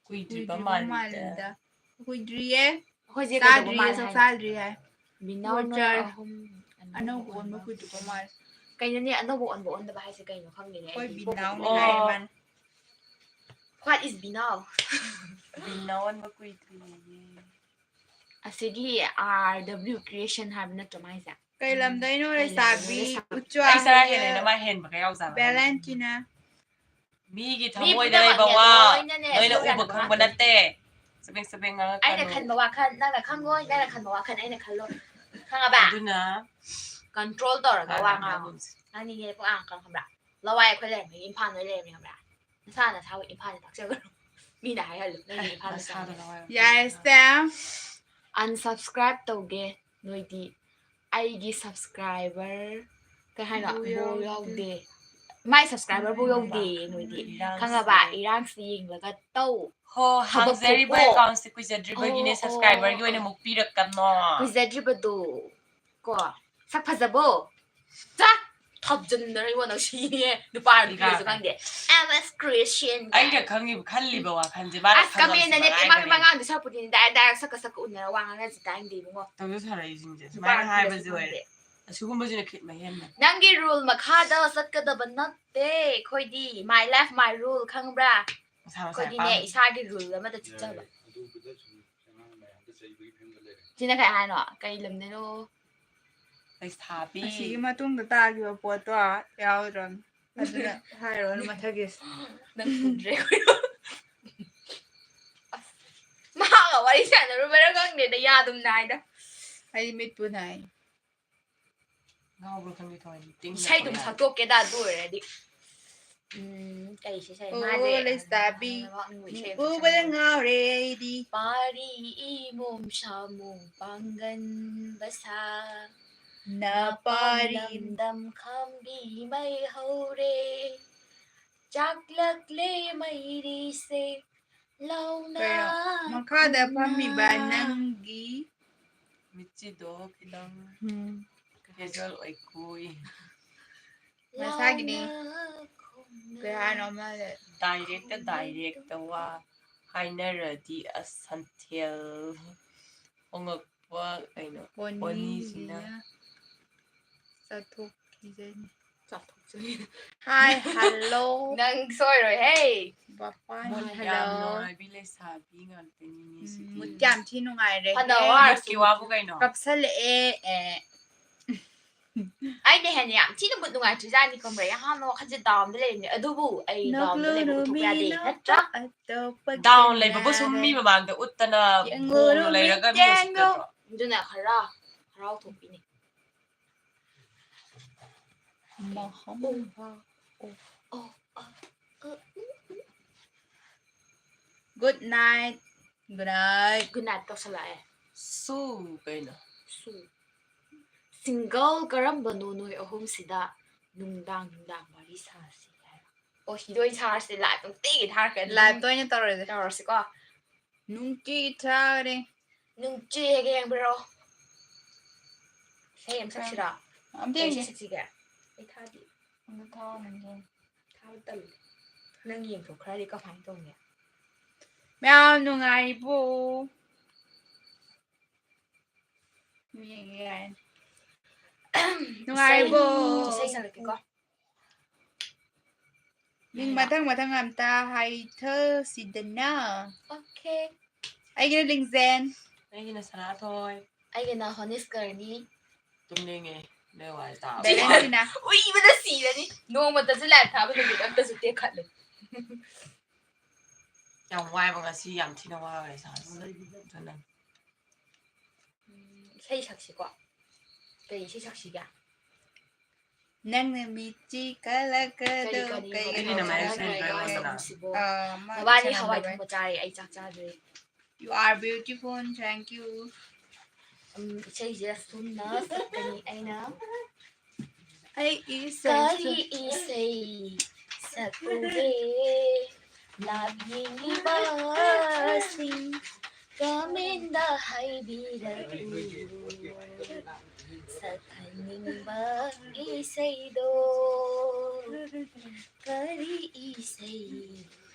ꯀꯨꯏꯗ꯭ꯔꯤꯕ ꯀꯨꯏꯗ꯭ꯔꯤꯕ ꯃꯥꯜꯂꯤꯗ꯫ ꯃꯥꯜꯂꯤꯗ꯫ ꯀꯨꯏꯗ꯭ꯔꯤꯌꯦ꯫ ꯑꯩꯈꯣꯏꯁꯦ ꯀꯩꯗꯧꯕ ꯆꯥꯗ꯭ꯔꯤꯌꯦ, ꯃꯥꯜꯂꯦ ꯆꯥꯛ ꯍꯥꯏꯅꯣ? ꯆꯥꯗ꯭ꯔꯤ ꯍꯥꯏ꯫ ꯕꯤꯅꯥꯎ ꯅꯣꯏ ꯋꯥꯆꯔ꯫ ꯑꯍꯨꯝ ꯑꯅꯧꯕ ꯑꯣꯟꯕ ꯀꯨꯏꯗ꯭ꯔꯤꯕ ꯃꯥꯜꯂꯦ꯫ ꯀꯩꯅꯣꯅꯦ, ꯑꯅꯧꯕ ꯑꯣꯟꯕ ꯑꯣꯟꯗꯕ ꯍꯥꯏꯁꯦ ꯀꯩꯅꯣ ꯈꯪꯗꯦꯅꯦ ꯍꯣꯏ, ꯑꯩꯗꯤ꯫ ꯕꯤꯅꯥꯎꯅꯦ ꯑꯣ꯫ ꯍꯥꯏꯔꯦ ꯃꯥꯅ꯫ What is ꯕꯤꯅꯥꯎ? ꯕꯤꯅꯥꯎ ꯑꯣꯟꯕ ꯀꯨꯏꯗ꯭ꯔꯤꯌꯦ꯫ ꯑꯁꯤꯒꯤ R W Creation ꯍꯥꯏꯕ ꯅꯠꯇ꯭ꯔꯣ ꯃꯥꯏꯁꯦ? ꯀꯩ ꯂꯝꯗꯩꯅꯣ ꯀꯩ ꯂꯩꯁꯥꯕꯤ? ꯂꯝꯗꯩꯅꯣ ꯂꯩꯁꯥꯕꯤ? ꯎꯆ꯭ꯋꯥ ꯑꯩ ꯆꯔꯥ ꯍꯦꯜꯂꯦ, ꯍꯦꯜꯂꯦ꯫ ꯅꯃꯥꯏ ꯍꯦꯟꯕꯒ ꯌꯥꯎꯖꯥꯠꯂꯣ? ꯚꯦꯂꯦꯟꯇꯤꯅꯥ꯫ ꯃꯤꯒꯤ ꯃꯤ ꯊꯃꯣꯏꯗ ꯂꯩꯕ ꯄꯨꯝꯅꯃꯛꯅꯦ ꯋꯥ ꯂꯣꯏꯅꯅꯦ ꯅꯣꯏꯅ ꯁꯣꯏꯗꯅ ꯎꯕ ꯈꯪꯕ ꯉꯥꯛꯇꯅꯤ꯫ ꯅꯠꯇꯦ꯫ ꯆꯕꯦꯡ ꯆꯕꯦꯡ ꯑꯩꯅ ꯉꯥꯡꯉꯛꯀꯅꯨ꯫ ꯈꯟꯕ ꯋꯥꯈꯜ ꯅꯪꯅ ꯈꯪꯉꯣꯏ, ꯅꯪꯅ ꯈꯟꯕ ꯋꯥꯈꯜ ꯑꯩꯅ ꯈꯜꯂꯣ꯫ ꯈꯪꯉꯕ? ꯑꯗꯨꯅ control ꯇꯧꯔꯒ ꯋꯥ ꯀꯥꯟꯅꯕ ꯉꯥꯡꯉꯣ꯫ ꯌꯥꯎꯒꯨꯝꯁꯤ꯫ ꯅꯪꯗꯤꯅꯦ ꯄꯨꯡꯉꯥꯡ ꯉꯥꯡꯉꯛꯀꯅꯨ ꯈꯪꯕ꯭ꯔꯥ? ꯂꯋꯥꯏ ꯑꯩꯈꯣꯏ ꯂꯩꯔꯝꯃꯤꯅꯦ, ꯏꯝꯐꯥꯜ ꯅꯣꯏ ꯂꯩꯔꯝꯃꯤꯅꯦ ꯈꯪꯕ꯭ꯔꯥ? ꯅꯁꯥ ꯅꯁꯥꯕꯨ ꯏꯝꯐꯥꯜꯗ ꯇꯥꯛꯆꯒꯅꯨ꯫ ꯃꯤꯅ ꯍꯥꯏꯍꯜꯂꯨ ꯅꯪꯒꯤ ꯏꯝꯐꯥꯜ ꯅꯁꯥꯗꯣ ꯃꯆꯥꯗꯣ꯫ ꯂꯋꯥꯏ ꯑꯣꯏꯔꯝꯃꯤ꯫ ꯌꯥꯔꯦꯁꯦ꯫ Unsubscribe ꯇꯧꯒꯦ꯫ ꯅꯣꯏꯗꯤ ꯑꯩꯒꯤ subscriber ꯀꯩ ꯍꯥꯏꯅꯣ? ꯕꯨ ꯕꯨ ꯌꯥꯎꯗꯦ꯫ ꯌꯥꯎꯗꯦ꯫ My subscriber ꯕꯨ ꯌꯥꯎꯗꯦ ꯅꯣꯏꯗꯤ꯫ ꯏꯔꯥꯡꯁꯦ꯫ ꯈꯪꯉꯕ? ꯏꯔꯥꯡꯁꯤ ꯌꯦꯡꯂꯒ ꯇꯧ꯫ ꯍꯣ, ꯊꯕꯛꯇꯣ ꯍꯥꯡꯖꯔꯤꯕ ꯀꯣ꯫ Accountꯁꯦ ꯀꯨꯏꯖꯗ꯭ꯔꯤꯕꯒꯤꯅꯦ꯫ ꯑꯣ, ꯑꯣ, subscriberꯒꯤ ꯑꯣ, ꯑꯣꯏꯅ ꯑꯣ꯫ ꯑꯃꯨꯛ ꯄꯤꯔꯛꯀꯅꯣ꯫ ꯀꯨꯏꯖꯗ꯭ꯔꯤꯕꯗꯣ꯫ ꯀꯣ꯫ ꯁꯛ ꯐꯖꯕꯣ? ꯆꯥ! ꯊꯥꯞꯖꯤꯟꯅꯔ ꯏꯕꯣ ꯅꯪ ꯁꯤꯅꯦ꯫ ꯅꯨꯄꯥ ꯅꯨꯄꯤꯒꯁꯨ ꯏꯀꯥꯏ꯫ ꯈꯪꯗꯦ꯫ M S Creation ꯑꯩꯅ ꯀꯥꯏꯅ꯫ ꯈꯪꯉꯤꯕ, ꯈꯜꯂꯤꯕ ꯋꯥꯈꯜꯁꯦ ꯃꯥꯅ ꯑꯁ, comment ꯈꯪꯉꯝꯁꯨ ꯅꯠꯇꯦ, ꯃꯥꯒꯤ ꯃꯉꯥꯏꯒꯅꯤ꯫ ꯃꯉꯥꯡꯗꯣ ꯁꯛꯄꯨꯗꯤ direct, direct ꯁꯛꯀ ꯁꯛꯀ ꯎꯅꯔ ꯋꯥ ꯉꯥꯡꯅꯁꯤ ꯇꯥꯅꯤꯡꯗꯦ ꯏꯕꯨꯡꯉꯣ꯫ ꯇꯧꯖ ꯁꯥꯔꯛꯏꯁꯤꯡꯁꯦ ꯅꯨꯄꯥ ꯁꯨꯃꯥꯏꯅ ꯅꯨꯄꯤꯒꯁꯨ ꯍꯥꯏꯕꯁꯦ ꯑꯣꯏꯔꯦ꯫ ꯈꯪꯗꯦ꯫ ꯑꯁꯤꯒꯨꯝꯕꯁꯤꯅ ꯈꯤꯠ ꯃꯍꯦꯟꯕ꯫ ꯅꯪꯒꯤ rule ꯃꯈꯥꯗ ꯆꯠꯀꯗꯕ ꯅꯠꯇꯦ ꯑꯩꯈꯣꯏꯗꯤ꯫ My life, my rule ꯈꯪꯕ꯭ꯔꯥ? ꯃꯁꯥ ꯃꯁꯥ ꯑꯩꯈꯣꯏꯗꯤꯅꯦ, ꯑꯄꯥꯝꯕ꯫ ꯏꯁꯥꯒꯤ rule ꯑꯃꯗ ꯆꯠꯆꯕ꯫ ꯌꯥꯏ, ꯑꯗꯨꯕꯨꯗ ꯁꯨꯝ ꯑꯉꯥꯡ ꯃꯌꯥꯝꯗ ꯆꯩꯕꯒꯤ ꯐꯤꯕꯝꯗ ꯂꯩꯔꯦ꯫ ꯁꯤꯅ ꯀꯩ ꯍꯥꯏꯅꯣ? ꯀꯩ ꯂꯝꯗꯩꯅꯣ? ꯂꯩꯁꯥꯕꯤ꯫ ꯑꯁꯤꯒꯤ ꯃꯇꯨꯡꯗ ꯇꯥꯈꯤꯕ ꯄꯣꯠꯇꯣ ꯌꯥꯎꯗ꯭ꯔꯕꯅꯤ꯫ ꯑꯗꯨꯅ ꯍꯥꯏꯔꯣꯅ ꯃꯊꯛꯀꯤꯁꯦ꯫ ꯅꯪ ꯎꯗ꯭ꯔꯦ꯫ ꯑꯁ, ꯃꯍꯥꯛꯒ ꯋꯥꯔꯤ ꯁꯥꯟꯅꯔꯨꯕꯩꯔꯥ ꯈꯪꯗꯦꯗ, ꯌꯥ ꯑꯗꯨꯝ ꯅꯥꯏꯗ꯫ ꯑꯩ ꯃꯤꯠꯄꯨ ꯅꯥꯏ꯫ ꯉꯥꯎꯕ꯭ꯔꯥ ꯈꯪꯗꯦ ꯊꯋꯥꯏ ꯇꯤꯡ ꯏꯁꯩꯗꯨꯝ ꯂꯥꯎꯕ ꯌꯥꯔꯦ꯫ ꯁꯛꯇꯣꯛꯀꯦꯗ ꯑꯗꯨ ꯑꯣꯏꯔꯗꯤ꯫ ꯎꯝ, ꯀꯩ ꯏꯁꯩ ꯁꯛ-, ꯑꯣ, ꯃꯥꯁꯦ ꯂꯩꯁꯥꯕꯤ, ꯅꯣꯛꯅꯤꯡꯕ ꯏꯁꯩ ꯑꯃ ꯎꯕꯗ ꯁꯛꯅꯤꯡꯉꯦ꯫ ꯉꯥꯎꯔꯦ ꯑꯩꯗꯤ꯫ ꯄꯥꯔꯤ ꯏꯃꯣꯝ ꯁꯥꯃꯨ ꯄꯥꯡꯒꯟ ꯕꯁꯥ꯫ ꯅꯄꯥꯔꯤ꯫ ꯅꯄꯥꯝ ꯂꯝꯗꯝ ꯈꯥꯝꯕꯤ ꯃꯩ ꯍꯧꯔꯦ꯫ ꯆꯥꯛꯂꯛꯂꯦ ꯃꯩꯔꯤꯁꯦ꯫ ꯂꯥꯎꯅ ꯀꯩꯅꯣ? ꯃꯈꯥꯗ ꯈꯨꯝꯅ꯫ ꯐꯝꯃꯤꯕ ꯅꯪꯒꯤ ꯃꯤꯠꯁꯤꯗꯣ ꯈꯤꯇꯪ ꯎꯝ꯫ Casual ꯑꯣꯏꯀꯣꯏ꯫ ꯃꯁꯥꯒꯤꯅꯤ꯫ ꯂꯥꯎꯅ ꯈꯨꯝꯅ꯫ ꯀꯩ ꯍꯥꯏꯅꯣ ꯑꯃ ꯂꯩ꯫ Directꯇ, directꯇ ꯋꯥ ꯍꯥꯏꯅꯔꯗꯤ ꯑꯁ ꯁꯟꯊꯦꯜ ꯑꯣꯉꯛꯄ ꯀꯩꯅꯣ? ꯄꯣꯅꯤꯁꯤꯅ꯫ ꯄꯣꯅꯤꯁꯤꯅ ꯆꯥꯊꯣꯛꯈꯤꯖꯅꯤ꯫ ꯆꯥꯊꯣꯛꯆꯅꯤ꯫ Hi, hello꯫ ꯅꯪ ꯁꯣꯏꯔꯣꯏꯍꯦ꯫ ꯕꯄꯥꯅꯤ, ꯃꯣꯠ ꯌꯥꯝ hello꯫ ꯅꯨꯡꯉꯥꯏꯕꯤ ꯂꯩꯁꯥꯕꯤ ꯉꯥꯛꯇꯅꯤꯅꯦ ꯎꯝ, ꯁꯤꯗꯤ꯫ ꯃꯨꯠ ꯌꯥꯝ ꯊꯤ ꯅꯨꯡꯉꯥꯏꯔꯦ꯫ ꯐꯅ ꯍꯦ꯫ ꯋꯥꯔꯁꯨ ꯃꯨꯠꯀꯤ ꯋꯥꯕꯨ ꯀꯩꯅꯣ? ꯀꯞꯁꯜꯂꯛꯑꯦ, ꯑꯦ꯫ ꯑꯩꯅ ꯍꯦꯟꯅ ꯌꯥꯝ ꯊꯤꯅ ꯃꯨꯠ ꯅꯨꯡꯉꯥꯏꯇ꯭ꯔꯤꯖꯥꯠꯅꯤ ꯈꯪꯕ꯭ꯔꯥ? ꯌꯥꯝꯅ ꯋꯥꯈꯜꯁꯦ downꯗ ꯂꯩꯔꯤꯅꯦ꯫ ꯑꯗꯨꯕꯨ ꯑꯩ downꯗ ꯂꯩꯕ ꯎꯠꯊꯣꯛꯄ ꯌꯥꯗꯦ, ꯅꯠꯇ꯭ꯔꯥ? Down ꯂꯩꯕꯕꯨ ꯁꯨꯝ ꯃꯤ ꯃꯃꯥꯡꯗ ꯎꯠꯇꯅ ꯌꯦꯡꯉꯨꯔꯨ ꯒꯣꯡꯅ ꯂꯩꯔꯒ ꯃꯤ ꯃꯤꯠꯌꯦꯡꯗꯣ꯫ ꯎꯁꯤꯠꯀꯗ꯭ꯔꯣ? ꯑꯗꯨꯅ ꯈꯔ ꯍꯔꯥꯎꯊꯣꯛꯄꯤꯅꯦ꯫ ꯃꯍꯝ꯫ ꯑꯣ, ꯑꯣ, ꯑꯣ, ꯑꯣ, ꯎꯝ, ꯎꯝ꯫ Good night꯫ Good night꯫ Good night ꯇꯧꯁꯜꯂꯛꯑꯦ꯫ ꯁꯨ ꯀꯩꯅꯣ? ꯁꯨ꯫ ꯁꯤꯡꯒꯜ ꯀꯔꯝꯕꯅꯣ ꯅꯣꯏ ꯑꯍꯨꯝꯁꯤꯗ ꯅꯨꯡꯗꯥꯡ ꯅꯨꯡꯗꯥꯡ ꯋꯥꯔꯤ ꯁꯥꯁꯤ ꯍꯥꯏꯔꯣ? ꯑꯣ, ꯁꯤꯗ ꯑꯣꯏꯅ ꯁꯥꯔꯁꯦ, ꯂꯥꯏꯞ ꯅꯨꯡꯇꯤꯒꯤ ꯊꯥꯔꯛꯀꯅꯤ꯫ ꯂꯥꯏꯞꯇ ꯑꯣꯏꯅ ꯇꯧꯔꯁꯦ꯫ ꯇꯧꯔꯁꯤꯀꯣ꯫ ꯅꯨꯡꯇꯤꯒꯤ ꯊꯥꯔꯦ꯫ ꯅꯨꯡꯇꯤ ꯍꯦꯛ ꯌꯦꯡꯕꯤꯔꯣ꯫ ꯏꯁꯩ ꯑꯃ ꯁꯛꯁꯤꯔꯣ? ꯑꯝꯇ ꯀꯩ ꯌꯦꯡꯒꯦ꯫ ꯏꯁꯩ ꯁꯛꯁꯤꯒꯦ? ꯑꯩ ꯊꯥꯗꯤ꯫ ꯑꯝꯇ ꯊꯥꯎ ꯌꯦꯡꯒꯦ꯫ ꯊꯥꯕ ꯇꯜꯂꯦ꯫ ꯅꯪ ꯌꯦꯡꯊꯣꯛꯈ꯭ꯔꯗꯤ ꯀꯃꯥꯏꯅ ꯇꯧꯅꯤ? ꯃꯌꯥꯝ ꯅꯨꯡꯉꯥꯏꯔꯤꯕꯣ? ꯌꯦꯡꯒꯦ ꯌꯥꯏꯅꯦ꯫ ꯅꯨꯡꯉꯥꯏꯔꯤꯕꯣ? ꯏꯁꯩ ꯁꯛꯂꯛꯀꯦꯀꯣ꯫ ꯃꯤꯡ ꯃꯊꯪ ꯃꯊꯪ ꯑꯝꯇ ꯍꯥꯏꯊꯁꯤꯗꯅ꯫ ꯑꯣꯀꯦ꯫ ꯑꯩꯒꯤꯅ ꯂꯤꯡꯖꯦꯟ꯫ ꯑꯩꯒꯤꯅ ꯁꯅꯥꯊꯣꯏ꯫ ꯑꯩꯒꯤꯅ ꯍꯣꯅꯤꯁꯀꯔꯅꯤ꯫ ꯇꯨꯝꯅꯤꯡꯉꯦ꯫ ꯅꯣꯏ ꯋꯥꯔꯤ ꯇꯥꯕ꯫ ꯕꯦꯂꯦꯟꯁꯤꯅ꯫ ꯎꯏꯕꯗ ꯁꯤꯔꯅꯤ꯫ ꯅꯣꯡꯃꯇꯁꯨ ꯂꯥꯏꯞ ꯊꯥꯕ ꯅꯨꯃꯤꯠ ꯑꯝꯇꯁꯨ ꯇꯦꯛꯈꯠꯂꯦ꯫ ꯌꯥꯝ ꯋꯥꯏꯕ ꯉꯁꯤ, ꯌꯥꯝ ꯊꯤꯅ ꯋꯥꯕ ꯏꯁꯥꯁꯦ꯫ ꯑꯗꯨꯅ ꯎꯝ, ꯏꯁꯩ ꯁꯛꯁꯤꯀꯣ꯫ ꯀꯩ ꯏꯁꯩ ꯁꯛꯁꯤꯒꯦ? ꯅꯪꯅ ꯃꯤꯠꯆꯤ ꯀꯜꯂꯛꯀꯗꯣ ꯀꯔꯤ ꯀꯔꯤ ꯀꯩ ꯑꯩꯒꯤꯅ ꯃꯥꯏ ꯁꯦꯟ ꯀꯔꯤ ꯀꯥꯏ ꯋꯥꯗꯅ꯫ ꯁꯤꯕꯣ? ꯑꯥ, ꯃꯥ ꯃꯕꯥꯅꯤ ꯁꯥꯟꯅꯕ ꯍꯋꯥꯏ ꯂꯣꯏ꯫ ꯊꯣꯡꯕ ꯆꯥꯔꯦ, ꯑꯩ ꯆꯥꯛ ꯆꯥꯗ꯭ꯔꯦ꯫ You are beautiful, thank you. ꯎꯝ, ꯏꯁꯩꯁꯦ ꯑꯁꯨꯝꯅ ꯁꯛꯀꯅꯤ ꯑꯩꯅ꯫ ꯑꯩ ꯏꯁꯩ ꯀꯔꯤ ꯏꯁꯩ ꯁꯛꯎꯒꯦ? ꯂꯥꯞ ꯌꯦꯡꯂꯤꯕꯁꯤꯡ ꯀꯃꯦꯟꯗ ꯍꯥꯏꯕꯤꯔꯛꯎ꯫ ꯁꯛꯍꯟꯅꯤꯡꯕ ꯏꯁꯩꯗꯣ ꯀꯔꯤ ꯏꯁꯩ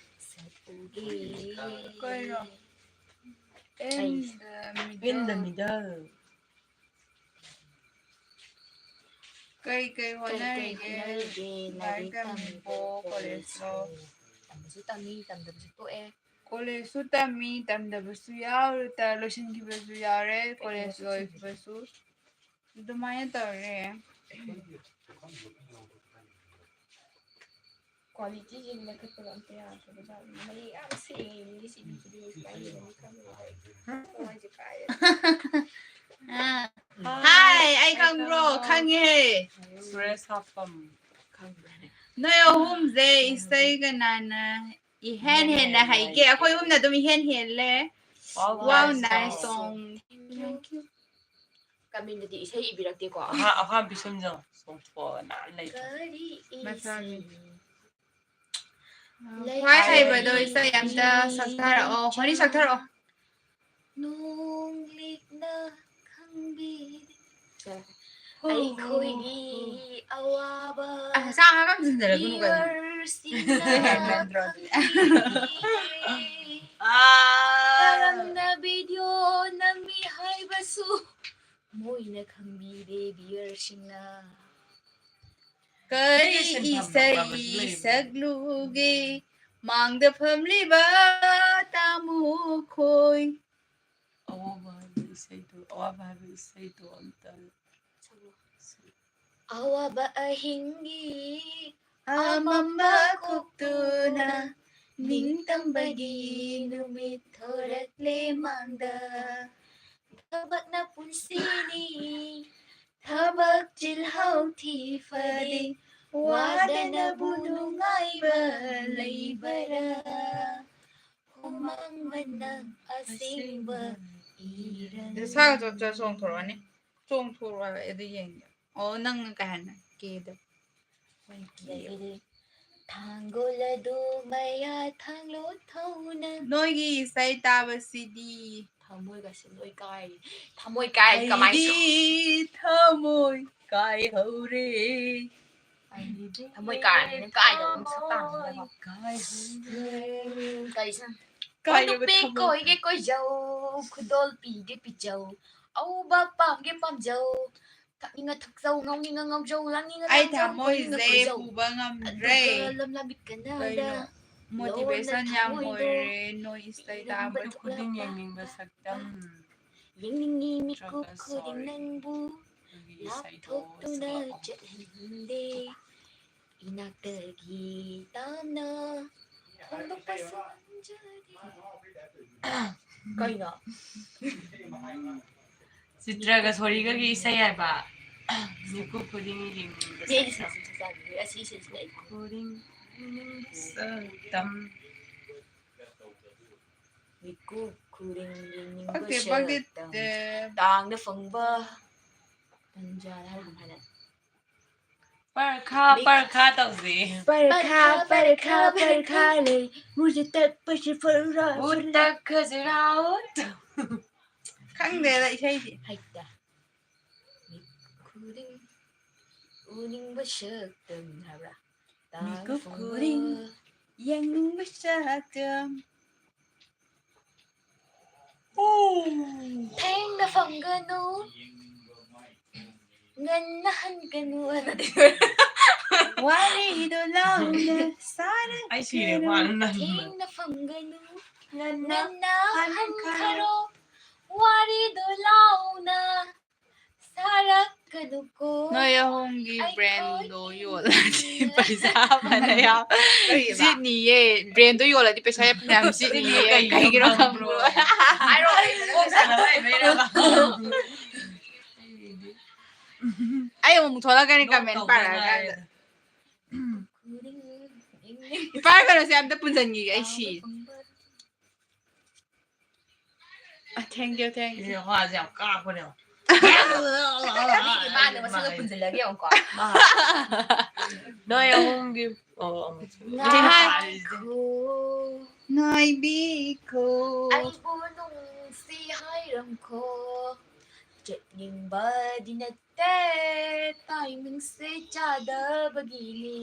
ꯁꯛꯎꯒꯦ? ꯀꯩꯅꯣ? In the middle. In the middle. ꯀꯩ ꯀꯩ ꯀꯩ ꯀꯩ ꯍꯣꯠꯅꯔꯤꯒꯦ? ꯍꯣꯠꯅꯔꯤꯒꯦ? ꯂꯥꯏꯔꯤꯛ ꯇꯝꯃꯤꯕꯣ? ꯀꯣꯂꯦꯖꯂꯣ? ꯇꯝꯕꯁꯨ ꯇꯝꯃꯤ, ꯇꯝꯗꯕꯁꯨ ꯇꯣꯛꯑꯦ꯫ ꯀꯣꯂꯦꯖꯁꯨ ꯇꯝꯃꯤ, ꯇꯝꯗꯕꯁꯨ ꯌꯥꯎꯔ-, ꯇ-, ꯂꯣꯏꯁꯤꯟꯈꯤꯕꯁꯨ ꯌꯥꯎꯔꯦ, ꯀꯣꯂꯦꯖ ꯂꯣꯏꯕꯁꯨ꯫ ꯑꯗꯨꯃꯥꯏꯅ ꯇꯧꯔꯦ꯫ ꯀ꯭ꯋꯥꯂꯤꯇꯤꯁꯦ ꯂꯩꯈꯠꯄꯗꯣ ꯑꯝꯇ ꯌꯥꯗ꯭ꯔꯕꯖꯥꯠꯅꯤ꯫ ꯃꯌꯦꯛ ꯌꯥꯝ ꯁꯦꯡꯉꯦ ꯁꯤꯗꯤ ꯚꯤꯗꯤꯑꯣꯁꯦ ꯀꯥꯏꯗꯅꯣ ꯈꯪꯗꯦ꯫ ꯊꯋꯥꯏꯁꯦ ꯀꯥꯏꯔꯦ꯫ ꯑꯥ, ꯍꯥꯏ, ꯑꯩ ꯈꯪꯕ꯭ꯔꯣ? ꯈꯪꯉꯦ꯫ ꯁꯨꯔꯦꯁ ꯍꯥꯞꯐꯝ꯫ ꯈꯪꯕ꯭ꯔꯅꯦ? ꯅꯣꯏ ꯑꯍꯨꯝꯁꯦ ꯏꯁꯩ ꯀꯅꯥꯅ ꯏꯍꯦꯟ ꯍꯦꯟꯅ ꯍꯩꯒꯦ? ꯑꯩꯈꯣꯏ ꯑꯍꯨꯝꯅ ꯑꯗꯨꯝ ꯏꯍꯦꯟ ꯍꯦꯜꯂꯦ꯫ Wow, nice song. Thank you. ꯀꯃꯦꯟꯗꯗꯤ ꯏꯁꯩ ꯏꯕꯤꯔꯛꯇꯦꯀꯣ꯫ ꯑꯍꯥ-, ꯑꯍꯥꯟꯕꯤ ꯁꯨꯝ ꯌꯦꯡꯉꯣ꯫ ꯁꯣꯡꯊꯣꯛꯑꯣ ꯅꯥ ꯂꯩ꯫ ꯀꯔꯤ ꯃꯆꯥꯒꯤ꯫ ꯏꯁꯩ? ꯈ꯭ꯋꯥꯏ ꯍꯩꯕꯗꯣ ꯏꯁꯩ ꯑꯝꯇ ꯁꯛꯊꯔꯛꯑꯣ꯫ ꯋꯥꯔꯤ ꯁꯛꯊꯔꯛꯑꯣ꯫ ꯅꯣꯡ ꯂꯤꯛꯅ ꯈꯪꯕꯤ ꯑꯩꯈꯣꯏꯒꯤ ꯑꯋꯥꯕ ꯑꯁ, ꯁꯥ ꯉꯥꯡ ꯉꯝꯖꯤꯟꯅꯔꯒꯅꯨ ꯀꯩꯅꯣ꯫ viewersꯁꯤꯡꯅ ꯅꯠꯇ꯭ꯔꯣ? ꯈꯪꯕꯤꯔꯦ꯫ ꯀꯔꯝꯅ video ꯅꯝꯃꯤ ꯍꯥꯏꯕꯁꯨ ꯃꯣꯏꯅ ꯈꯪꯕꯤꯔꯦ viewerꯁꯤꯡꯅ꯫ ꯀꯔꯤ ꯏꯁꯩ ꯁꯛꯂꯨꯒꯦ ꯃꯥꯡꯗ ꯐꯝꯂꯤꯕ ꯇꯥꯃꯣ ꯈꯣꯏ? ꯑꯋꯥꯕ ꯍꯥꯏꯕ ꯏꯁꯩꯗꯣ, ꯑꯋꯥꯕ ꯍꯥꯏꯕ ꯏꯁꯩꯗꯣ ꯑꯝꯇ ꯑꯋꯥꯕ ꯑꯍꯤꯡꯒꯤ ꯑꯃꯝꯕ ꯀꯣꯛꯇꯨꯅ ꯅꯤꯡꯇꯝꯕꯒꯤ ꯅꯨꯃꯤꯠ ꯊꯣꯔꯛꯂꯦ ꯃꯥꯡꯗ꯫ ꯊꯕꯛꯅ ꯄꯨꯟꯁꯤꯅꯤ ꯊꯕꯛ ꯆꯤꯜꯍꯥꯎ ꯊꯤ ꯐꯗꯦ꯫ ꯋꯥꯗꯅꯕꯨ ꯅꯨꯡꯉꯥꯏꯕ ꯂꯩꯕꯔꯥ? ꯍꯨꯃꯥꯡ ꯃꯅꯝ ꯑꯁꯦꯡꯕ ꯏꯔꯅꯤ꯫ ꯁꯥꯒ ꯆꯣ-, ꯆꯣ-, ꯆꯣꯡꯊꯣꯔꯛꯑꯅꯤ꯫ ꯆꯣꯡꯊꯣꯔꯛꯑꯣ ꯍꯥꯏꯕ, ꯑꯗꯨ ꯌꯦꯡꯒꯦ꯫ ꯑꯣ, ꯅꯪꯅ ꯀꯩ ꯍꯥꯏꯅ? ꯀꯦꯗꯣ꯫ ꯂꯩꯔꯦ꯫ ꯊꯥꯡꯒꯣꯜ ꯑꯗꯨ ꯃꯌꯥ ꯊꯥꯡꯂꯣ ꯊꯧꯅ꯫ ꯅꯣꯏꯒꯤ ꯏꯁꯩ ꯇꯥꯕꯁꯤꯗꯤ꯫ ꯊꯃꯣꯏꯒꯁꯦ ꯂꯣꯏ ꯀꯥꯏꯔꯦ꯫ ꯊꯃꯣꯏ ꯀꯥꯏ ꯀꯃꯥꯏꯅ ꯁꯨ- ꯑꯩꯗꯤ ꯊꯃꯣꯏ ꯀꯥꯏꯍꯧꯔꯦ꯫ ꯊꯃꯣꯏ ꯀꯥꯏꯔꯕꯅꯤꯅ ꯀꯥꯏꯗꯕ ꯑꯃ ꯁꯛ ꯇꯥꯕꯅꯤꯅꯀꯣ꯫ ꯀꯥꯏꯍꯧꯔꯦ꯫ ꯎꯝ, ꯀꯔꯤ ꯁꯛ-, ꯀꯥꯏꯔꯕ ꯅꯨꯄꯤ ꯊꯃꯣꯏ꯫ ꯀꯣꯏꯒꯦ ꯀꯣꯏꯖꯧ, ꯈꯨꯗꯣꯜ ꯄꯤꯒꯦ ꯄꯤꯖꯧ, ꯑꯎꯕ ꯄꯥꯝꯒꯦ ꯄꯥꯝꯖꯧ, ꯊꯛꯅꯤꯡꯉ ꯊꯛꯆꯧ, ꯉꯥꯎꯅꯤꯡꯉ ꯉꯥꯎꯖꯧ, ꯂꯥꯡꯅꯤꯡꯉ ꯑꯩ ꯂꯥꯡꯖꯧ, ꯀꯣꯏꯅꯤꯡꯉ ꯊꯃꯣꯏꯁꯦ ꯀꯣꯏꯖꯧ꯫ ꯄꯨꯕ ꯉꯝꯗ꯭ꯔꯦ꯫ ꯑꯗꯨꯒ ꯂꯝꯂꯥꯕꯤ ꯀꯅꯥꯗ ꯀꯩꯅꯣ? ꯃꯣꯇꯤꯚꯦꯁꯟ ꯌꯥꯝ ꯑꯣꯏꯔꯦ ꯅꯣꯏ ꯏꯁꯩ ꯇꯥꯕ꯫ ꯈꯨꯗꯤꯡ ꯌꯦꯡꯅꯤꯡꯕ ꯁꯛꯇꯝ꯫ ꯌꯦꯡꯅꯤꯡꯉꯤ ꯃꯤꯀꯨꯞ ꯅꯠꯇ꯭ꯔꯒ ꯈꯨꯗꯤꯡ sorry꯫ ꯅꯪꯕꯨ ꯑꯩꯈꯣꯏꯒꯤ ꯏꯁꯩꯗꯣ ꯂꯥꯞꯊꯣꯛꯇꯨꯅ ꯁꯛꯂꯛꯑꯣ꯫ ꯆꯠꯍꯟꯅꯤꯡꯗꯦ꯫ ꯏꯅꯥꯛꯇꯒꯤ ꯇꯥꯝꯅ ꯐꯣꯡꯗꯣꯛꯄꯁꯨ ꯉꯝꯖꯗꯦ꯫ ꯀꯩꯅꯣ? ꯆꯤꯇ꯭ꯔꯒ ꯁꯣꯔꯤꯒꯒꯤ ꯏꯁꯩ ꯍꯥꯏꯕ꯫ ꯃꯤꯀꯨꯞ ꯈꯨꯗꯤꯡꯒꯤ ꯌꯦꯡꯅꯤꯡꯕ ꯃꯤ ꯑꯩꯗꯤ ꯁꯛꯇꯝ꯫ ꯁꯤꯟꯁꯤ ꯆꯥꯕꯤꯔꯦ꯫ ꯑꯁꯤ ꯏꯁꯩꯁꯤꯅ ꯑꯩ ꯈꯨꯗꯤꯡ ꯌꯦꯡꯅꯤꯡꯕ ꯁꯛꯇꯝ꯫ ꯃꯤꯀꯨꯞ ꯈꯨꯗꯤꯡ ꯌꯦꯡꯅꯤꯡꯕ ꯄꯛꯇꯦ, ꯄꯛꯇꯦ, ꯁꯛꯇꯝ꯫ ꯑꯦ, ꯇꯥꯡꯅ ꯐꯪꯕ ꯄꯟꯖꯥꯗ ꯍꯥꯏꯔ ꯍꯥꯏꯔ ꯄꯔꯈꯥ ꯄꯔꯈꯥ ꯇꯧꯁꯤ꯫ ꯄꯔꯈꯥ ꯄꯔꯈꯥ ꯄꯔꯈꯥ ꯂꯩ꯫ ꯃꯨꯖꯦ ꯇꯛ ꯄꯁꯤ ꯐꯔꯨꯔꯥ ꯎ ꯇꯛ ꯈꯖꯔꯥꯎ꯫ ꯈꯪꯗꯦꯗ ꯏꯁꯩꯗꯤ꯫ ꯍꯩꯇꯦ꯫ ꯃꯤꯠ ꯈꯨꯗꯤꯡ ꯎꯅꯤꯡꯕ ꯁꯛꯇꯝ ꯍꯥꯏꯕ꯭ꯔꯥ? ꯃꯤꯀꯨꯞ ꯈꯨꯗꯤꯡ ꯌꯦꯡꯅꯤꯡꯕ ꯁꯛꯇꯝ꯫ ꯊꯦꯡꯅ ꯐꯪꯒꯅꯨ, ꯉꯟꯅ ꯍꯟꯒꯅꯨ ꯍꯥꯏꯅꯗꯤ꯫ ꯋꯥꯔꯤꯗꯣ ꯂꯥꯎꯅ ꯁꯥꯔ ꯑꯩ ꯁꯤꯔꯦ ꯋꯥꯅ ꯅꯪ꯫ ꯊꯦꯡꯅ ꯐꯪꯒꯅꯨ, ꯉꯟꯅ ꯉꯟꯅ ꯍꯟꯈꯔꯣ꯫ ꯍꯟꯈꯔꯣ, ꯋꯥꯔꯤꯗꯣ ꯂꯥꯎꯅ ꯁꯥꯔꯛꯀꯅꯨꯀꯣ꯫ ꯅꯣꯏ ꯑꯍꯨꯝꯒꯤ brandꯗꯣ ꯌꯣꯜꯂꯗꯤ ꯄꯩꯁꯥ ꯐꯅꯌꯥꯝ ꯀꯔꯤꯕ? ꯁꯤꯠꯅꯤꯌꯦ꯫ Brandꯗꯣ ꯌꯣꯜꯂꯗꯤ ꯄꯩꯁꯥ ꯌꯥꯝ ꯐꯅꯌꯥꯝ ꯁꯤꯠꯅꯤꯌꯦ꯫ ꯀꯩꯒꯤꯅꯣ ꯈꯪꯕ꯭ꯔꯣ? ꯍꯥꯏꯔꯛꯑꯣ, ꯀꯩꯅꯣ? ꯀꯣꯛ ꯁꯥꯟꯅꯕ ꯍꯩꯕꯩꯔꯕ? ꯑꯩ ꯑꯃꯨꯛ ꯊꯣꯛꯂꯛꯀꯅꯤ comment ꯄꯥꯔꯛꯑꯀꯥꯟꯗ꯫ ꯏꯄꯥ ꯀꯩꯅꯣꯁꯦ ꯑꯝꯇ ꯄꯨꯟꯁꯤꯟꯈꯤꯒꯦ ꯑꯩ ꯁꯤ꯫ ꯑ, thank you, thank you. ꯏꯁꯦ ꯋꯥꯁꯦ ꯌꯥꯝ ꯀꯥꯛꯄꯅꯦ꯫ ꯃꯤꯒꯤ ꯃꯥꯅ ꯃꯁꯤꯡꯒ ꯄꯨꯟꯁꯤꯜꯂꯒ ꯌꯦꯡꯉꯨꯀꯣ꯫ ꯅꯣꯏ ꯑꯍꯨꯝꯒꯤ ꯑꯣ, ꯑꯃꯨꯛ꯫ ꯉꯥꯏꯈꯣ, ꯉꯥꯏꯕꯤꯈꯣ꯫ ꯑꯩꯕꯨ ꯅꯨꯡꯁꯤ ꯍꯥꯏꯔꯝꯈꯣ꯫ ꯆꯠꯅꯤꯡꯕꯗꯤ ꯅꯠꯇꯦ, timingꯁꯦ ꯆꯥꯗꯕꯒꯤꯅꯤ꯫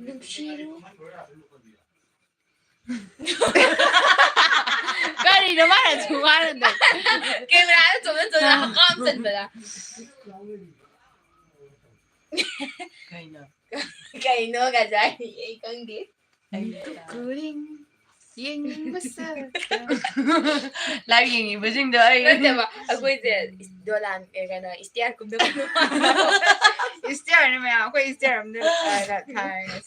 ꯅꯨꯡꯁꯤꯔꯨ꯫ ꯀꯔꯤꯅꯣ ꯃꯥꯅ ꯁꯨ ꯃꯥꯅꯗꯣ? cameraꯗ ꯆꯣꯡꯅ ꯆꯣꯡꯅ ꯍꯛꯀꯥꯝ ꯆꯟꯕꯗ꯫ ꯀꯩꯅꯣ? ꯀꯩꯅꯣ ꯀꯥꯏꯁꯦ ꯑꯩ ꯈꯪꯗꯦ꯫ ꯃꯤꯀꯨꯞ ꯈꯨꯗꯤꯡ ꯌꯦꯡꯅꯤꯡꯕ ꯁꯛꯇꯝ꯫ Live ꯌꯦꯡꯉꯤꯕꯁꯤꯡꯗꯣ ꯑꯩ ꯅꯠꯇꯦꯕ, ꯑꯩꯈꯣꯏꯁꯦ ꯗꯣꯂꯥꯟ, ꯑꯦ, ꯀꯩꯅꯣ, stair ꯀꯨꯝꯗ ꯀꯨꯝꯗ Stairꯅꯦ ꯃꯌꯥꯝ, ꯑꯩꯈꯣꯏ stair ꯑꯝꯗ ꯊꯥꯔꯒ ꯊꯥꯔꯒ꯫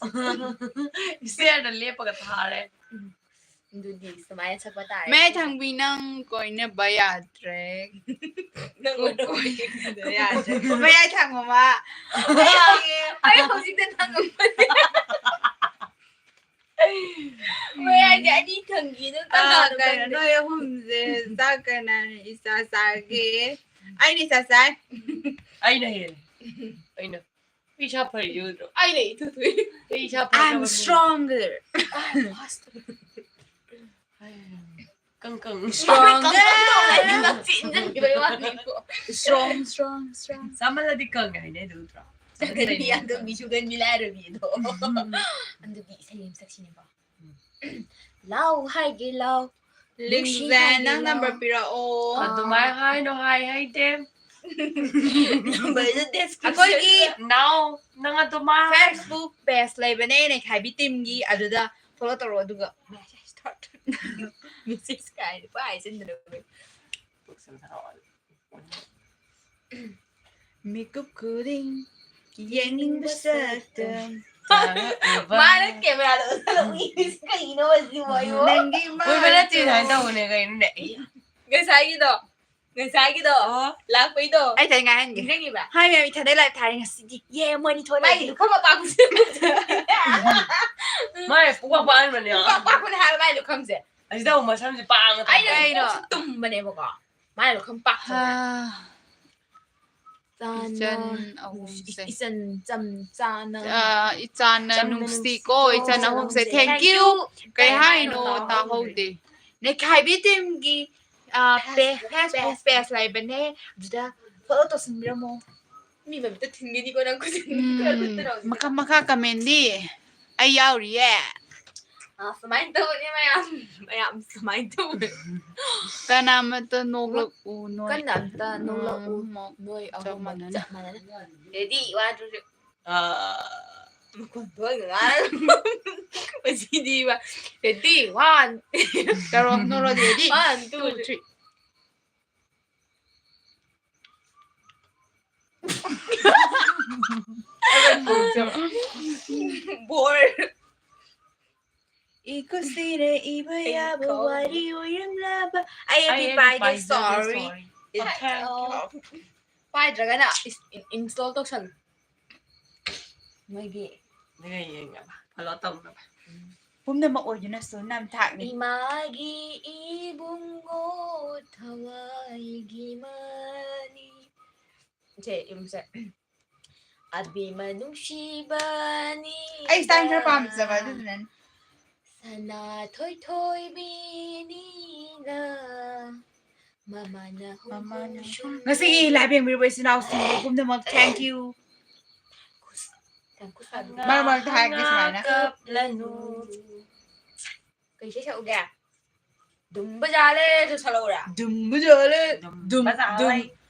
Stairꯗ ꯂꯦꯞꯄꯒ ꯊꯥꯔꯦ꯫ ꯑꯗꯨꯗꯤ ꯁꯨꯃꯥꯏꯅ ꯁꯛꯄ ꯇꯥꯔꯦ꯫ ꯃꯌꯥꯏ ꯊꯥꯡꯕꯤ ꯅꯪ ꯀꯣꯏꯅꯕ ꯌꯥꯗ꯭ꯔꯦ꯫ ꯅꯪ ꯑꯣꯏꯅ ꯀꯣꯏꯅꯕ ꯌꯥꯗ꯭ꯔꯦ꯫ ꯃꯌꯥꯏ ꯊꯥꯡꯕ ꯃꯥ꯫ ꯑꯩ ꯍꯧꯖꯤꯛꯇ ꯊꯥꯡꯉꯝꯕꯅꯦ꯫ ꯃꯌꯥꯏꯁꯦ ꯑꯅꯤ ꯊꯝꯈꯤꯅ ꯑꯥ, ꯀꯩꯅꯣ, ꯅꯣꯏ ꯑꯍꯨꯝꯁꯦ ꯆꯥꯛ ꯀꯅꯥꯅ ꯏꯆꯥ ꯆꯥꯒꯦ? ꯑꯩꯅ ꯏꯆꯥ ꯆꯥꯏ꯫ ꯑꯩꯅ ꯍꯦꯜꯂꯦ꯫ ꯑꯩꯅ꯫ ꯑꯩ ꯏꯁꯥ ꯐꯔꯤꯁꯦ ꯎꯗ꯭ꯔꯣ? ꯑꯩꯅ ꯏꯊꯨ ꯊꯨꯏ꯫ ꯑꯩ ꯏꯁꯥ I'm ꯐꯔꯕꯅꯤ꯫ Stronger. ꯀꯪ ꯀꯪ꯫ Stronger. ꯆꯦꯟꯁꯤꯟꯈꯤꯕꯩ ꯋꯥꯅꯤꯀꯣ꯫ Strong, strong, strong. ꯆꯥꯃꯜꯂꯗꯤ ꯀꯪꯉꯦ ꯍꯥꯏꯅꯩꯗꯣ ꯎꯗ꯭ꯔꯣ? ꯆꯒꯟꯕꯤ ꯌꯥꯡꯒꯪꯕꯤ ꯁꯨꯒꯟꯕꯤ ꯂꯥꯏꯔꯕꯤꯗꯣ꯫ ꯑꯗꯨꯗꯤ ꯏꯁꯩ ꯑꯃ ꯁꯛꯁꯤꯅꯦꯀꯣ꯫ ꯂꯥꯎ ꯍꯥꯏꯒꯦ ꯂꯥꯎ꯫ ꯂꯤꯡꯖꯦ, ꯅꯪ number ꯄꯤꯔꯛꯑꯣ꯫ ꯑꯗꯨꯃꯥꯏ ꯍꯥꯏꯅꯣ ꯍꯥꯏ ꯍꯩꯇꯦ꯫ Numberꯁꯦ description ꯑꯩꯈꯣꯏꯒꯤ ꯅꯥꯎ ꯅꯪ ꯑꯗꯨꯃꯥꯏ Facebook page ꯂꯩꯕꯅꯦ ꯅꯩꯈꯥꯏꯕꯤ teamꯒꯤ, ꯑꯗꯨꯗ follow ꯇꯧꯔꯣ, ꯑꯗꯨꯒ message ꯊꯥꯔꯛꯑꯣ꯫ Message ꯀꯥꯏꯅ ꯄꯥꯏ ꯍꯥꯏꯖꯤꯟꯗꯅ꯫ ꯃꯤꯀꯨꯞ ꯈꯨꯗꯤꯡ ꯌꯦꯡꯅꯤꯡꯕ ꯁꯛꯇꯝ꯫ ꯃꯥꯅ cameraꯗ ꯎꯠꯂꯒ ꯎꯏꯔꯤꯁꯤ ꯀꯩꯅꯣ ꯁꯤꯕꯣ? ꯑꯩꯕꯣ? ꯅꯪꯒꯤ ꯎꯏꯕ ꯅꯠꯇꯦ, ꯑꯗꯨꯃꯥꯏꯅ ꯇꯧꯕꯅꯦ ꯀꯩꯅꯣꯅꯦ꯫ ꯉꯁꯥꯏꯒꯤꯗꯣ, ꯉꯁꯥꯏꯒꯤꯗꯣ ꯑꯣ꯫ ꯂꯥꯛꯄꯩꯗꯣ ꯑꯩ ꯊꯥꯏ ꯉꯥꯏꯍꯟꯒꯦ꯫ ꯅꯤꯡꯁꯤꯡꯉꯤꯕ? Hi ma'am, ꯏꯊꯟꯗ live ꯊꯥꯔꯦ ꯉꯁꯤꯗꯤ꯫ ꯌꯦ, ꯃꯣꯏꯅꯤ ꯃꯥꯏ ꯊꯣꯛꯂꯛꯑꯦ꯫ ꯂꯨꯈꯝ ꯃꯄꯥꯛꯁꯦ꯫ ꯃꯥꯏ ꯄꯨꯡꯄꯥꯛ ꯄꯥꯛꯍꯟꯕꯅꯦ꯫ ꯄꯥꯛ ꯄꯥꯛꯄꯅꯦ ꯍꯥꯏꯕ ꯃꯥꯏ ꯂꯨꯈꯝꯁꯦ꯫ ꯑꯁꯤꯗ ꯑꯃꯨꯛ ꯃꯁꯝꯁꯦ ꯄꯥꯛꯑꯒ ꯑꯩꯅ ꯊꯝꯕ꯫ ꯀꯩꯅꯣ? ꯀꯣꯛꯁꯦ ꯇꯨꯝꯕꯅꯦꯕꯀꯣ꯫ ꯃꯥꯏ ꯂꯨꯈꯝ ꯄꯥꯛꯄꯁꯦ꯫ ꯏꯆꯟ ꯑꯍꯨꯝꯁꯦ꯫ ꯏꯆꯟ ꯆꯝ ꯆꯥꯅ꯫ ꯑꯥ, ꯏꯆꯥꯟꯅ ꯆꯝꯅ ꯅꯨꯡꯁꯤꯀꯣ, ꯅꯨꯡꯁꯤꯀꯣ, ꯏꯆꯥꯟ ꯑꯍꯨꯝꯁꯦ꯫ ꯅꯨꯡꯁꯤꯀꯣ꯫ Thank you. ꯀꯩ ꯍꯥꯏꯅꯣ ꯇꯥꯍꯧꯗ꯭ꯔꯦ꯫ ꯇꯥꯍꯧꯗꯦ꯫ ꯅꯩꯈꯥꯏꯕꯤ teamꯒꯤ, ꯑꯥ, page, Facebook page ꯂꯩꯕꯅꯦ, ꯑꯗꯨꯗ follow ꯇꯧꯁꯤꯟꯕꯤꯔꯝꯃꯣ꯫ ꯃꯤ ꯃꯃꯤꯠꯇ ꯊꯤꯟꯒꯅꯤꯀꯣ ꯅꯪ ꯈꯨꯖꯤꯟ ꯎꯝ, ꯈꯨꯠꯇ ꯇꯧꯔꯤꯁꯦ꯫ ꯃꯈꯥ ꯃꯈꯥ commentꯗꯤ ꯑꯩ ꯌꯥꯎꯔꯤꯌꯦ꯫ ꯑꯥ, ꯁꯨꯃꯥꯏꯅ ꯇꯧꯕꯅꯦ ꯃꯌꯥꯝ, ꯃꯌꯥꯝ ꯁꯨꯃꯥꯏꯅ ꯇꯧꯕꯅꯦ꯫ ꯀꯅꯥꯃꯠꯇ ꯅꯣꯛꯂꯛꯎ ꯅꯣꯏ꯫ ꯀꯟꯅ ꯑꯝꯇ ꯅꯣꯛꯂꯛꯎ꯫ ꯎꯝ, ꯅꯣꯏ ꯆꯞ ꯑꯍꯨꯝꯃꯛ ꯃꯥꯟꯅꯅ꯫ ꯆꯞ ꯃꯥꯟꯅꯅ꯫ Ready, one, two, three. ꯑꯥ꯫ ꯃꯈꯣꯟ ꯊꯣꯛꯍꯟꯒꯅꯨ꯫ ꯃꯁꯤꯗꯤꯕ꯫ Ready, one. ꯇꯧꯔꯣ, ꯅꯣꯛꯂꯣ, ready? One, two, Two, three. three. Bore. ꯏꯀꯨꯁꯤꯔꯦ ꯏꯕ ꯌꯥꯕ ꯀꯧ- ꯋꯥꯔꯤ ꯑꯣꯏꯔꯝꯂꯕ꯫ ꯑꯩ ꯑꯗꯨ ꯑꯩ ꯄꯥꯏꯗꯦ, ꯄꯥꯏꯖꯗꯦ, sorry꯫ sorry. Oh, thank you. ꯄꯥꯏꯗ꯭ꯔꯒꯅ in-, install ꯇꯧꯁꯜꯂꯨ꯫ ꯃꯣꯏꯒꯤ ꯅꯣꯏ ꯌꯦꯡꯅꯕ, follow ꯇꯧꯅꯕ꯫ ꯄꯨꯝꯅꯃꯛ ꯑꯣꯏꯗꯨꯅꯁꯨ ꯅꯝꯊꯥꯛꯅꯤ꯫ ꯏꯃꯥꯒꯤ ꯏꯕꯨꯡꯉꯣ ꯊꯋꯥꯏꯒꯤ ꯃꯅꯤ꯫ ꯁꯦ, ꯌꯨꯝꯁꯦ꯫ ꯑꯕꯦꯝꯃ ꯅꯨꯡꯁꯤꯕꯅꯤ꯫ ꯑꯩ style ꯈꯔ ꯄꯥꯝꯖꯕ ꯑꯗꯨꯗꯨꯅꯅꯤ꯫ ꯁꯅꯥ ꯊꯣꯏꯊꯣꯏꯕꯤꯅꯤꯅ ꯃꯃꯥꯅ ꯍꯨꯝ ꯍꯨꯝ ꯁꯨꯝ ꯉꯁꯤꯒꯤ live ꯌꯦꯡꯕꯤꯔꯤꯕ ꯏꯆꯤꯟ ꯏꯅꯥꯎꯁꯤꯡꯕꯨ ꯄꯨꯝꯅꯃꯛ thank you꯫ ꯌꯥꯝ ꯈꯨꯠ ꯁꯥꯕꯤ꯫ ꯃꯔꯛ ꯃꯔꯛꯇ ꯍꯥꯏꯔꯛꯀꯦ ꯁꯨꯃꯥꯏꯅ꯫ ꯀꯞꯂꯅꯨ꯫ ꯀꯩ ꯏꯁꯩ ꯁꯛꯎꯒꯦ? ꯗꯨꯝꯕ ꯖꯥꯂꯦ ꯑꯗꯨ ꯁꯛꯂꯛꯎꯔꯥ? ꯗꯨꯝꯕ ꯖꯥꯂꯦ꯫ ꯗꯨꯝ, ꯗꯨꯝꯕ ꯖꯥꯂꯦ꯫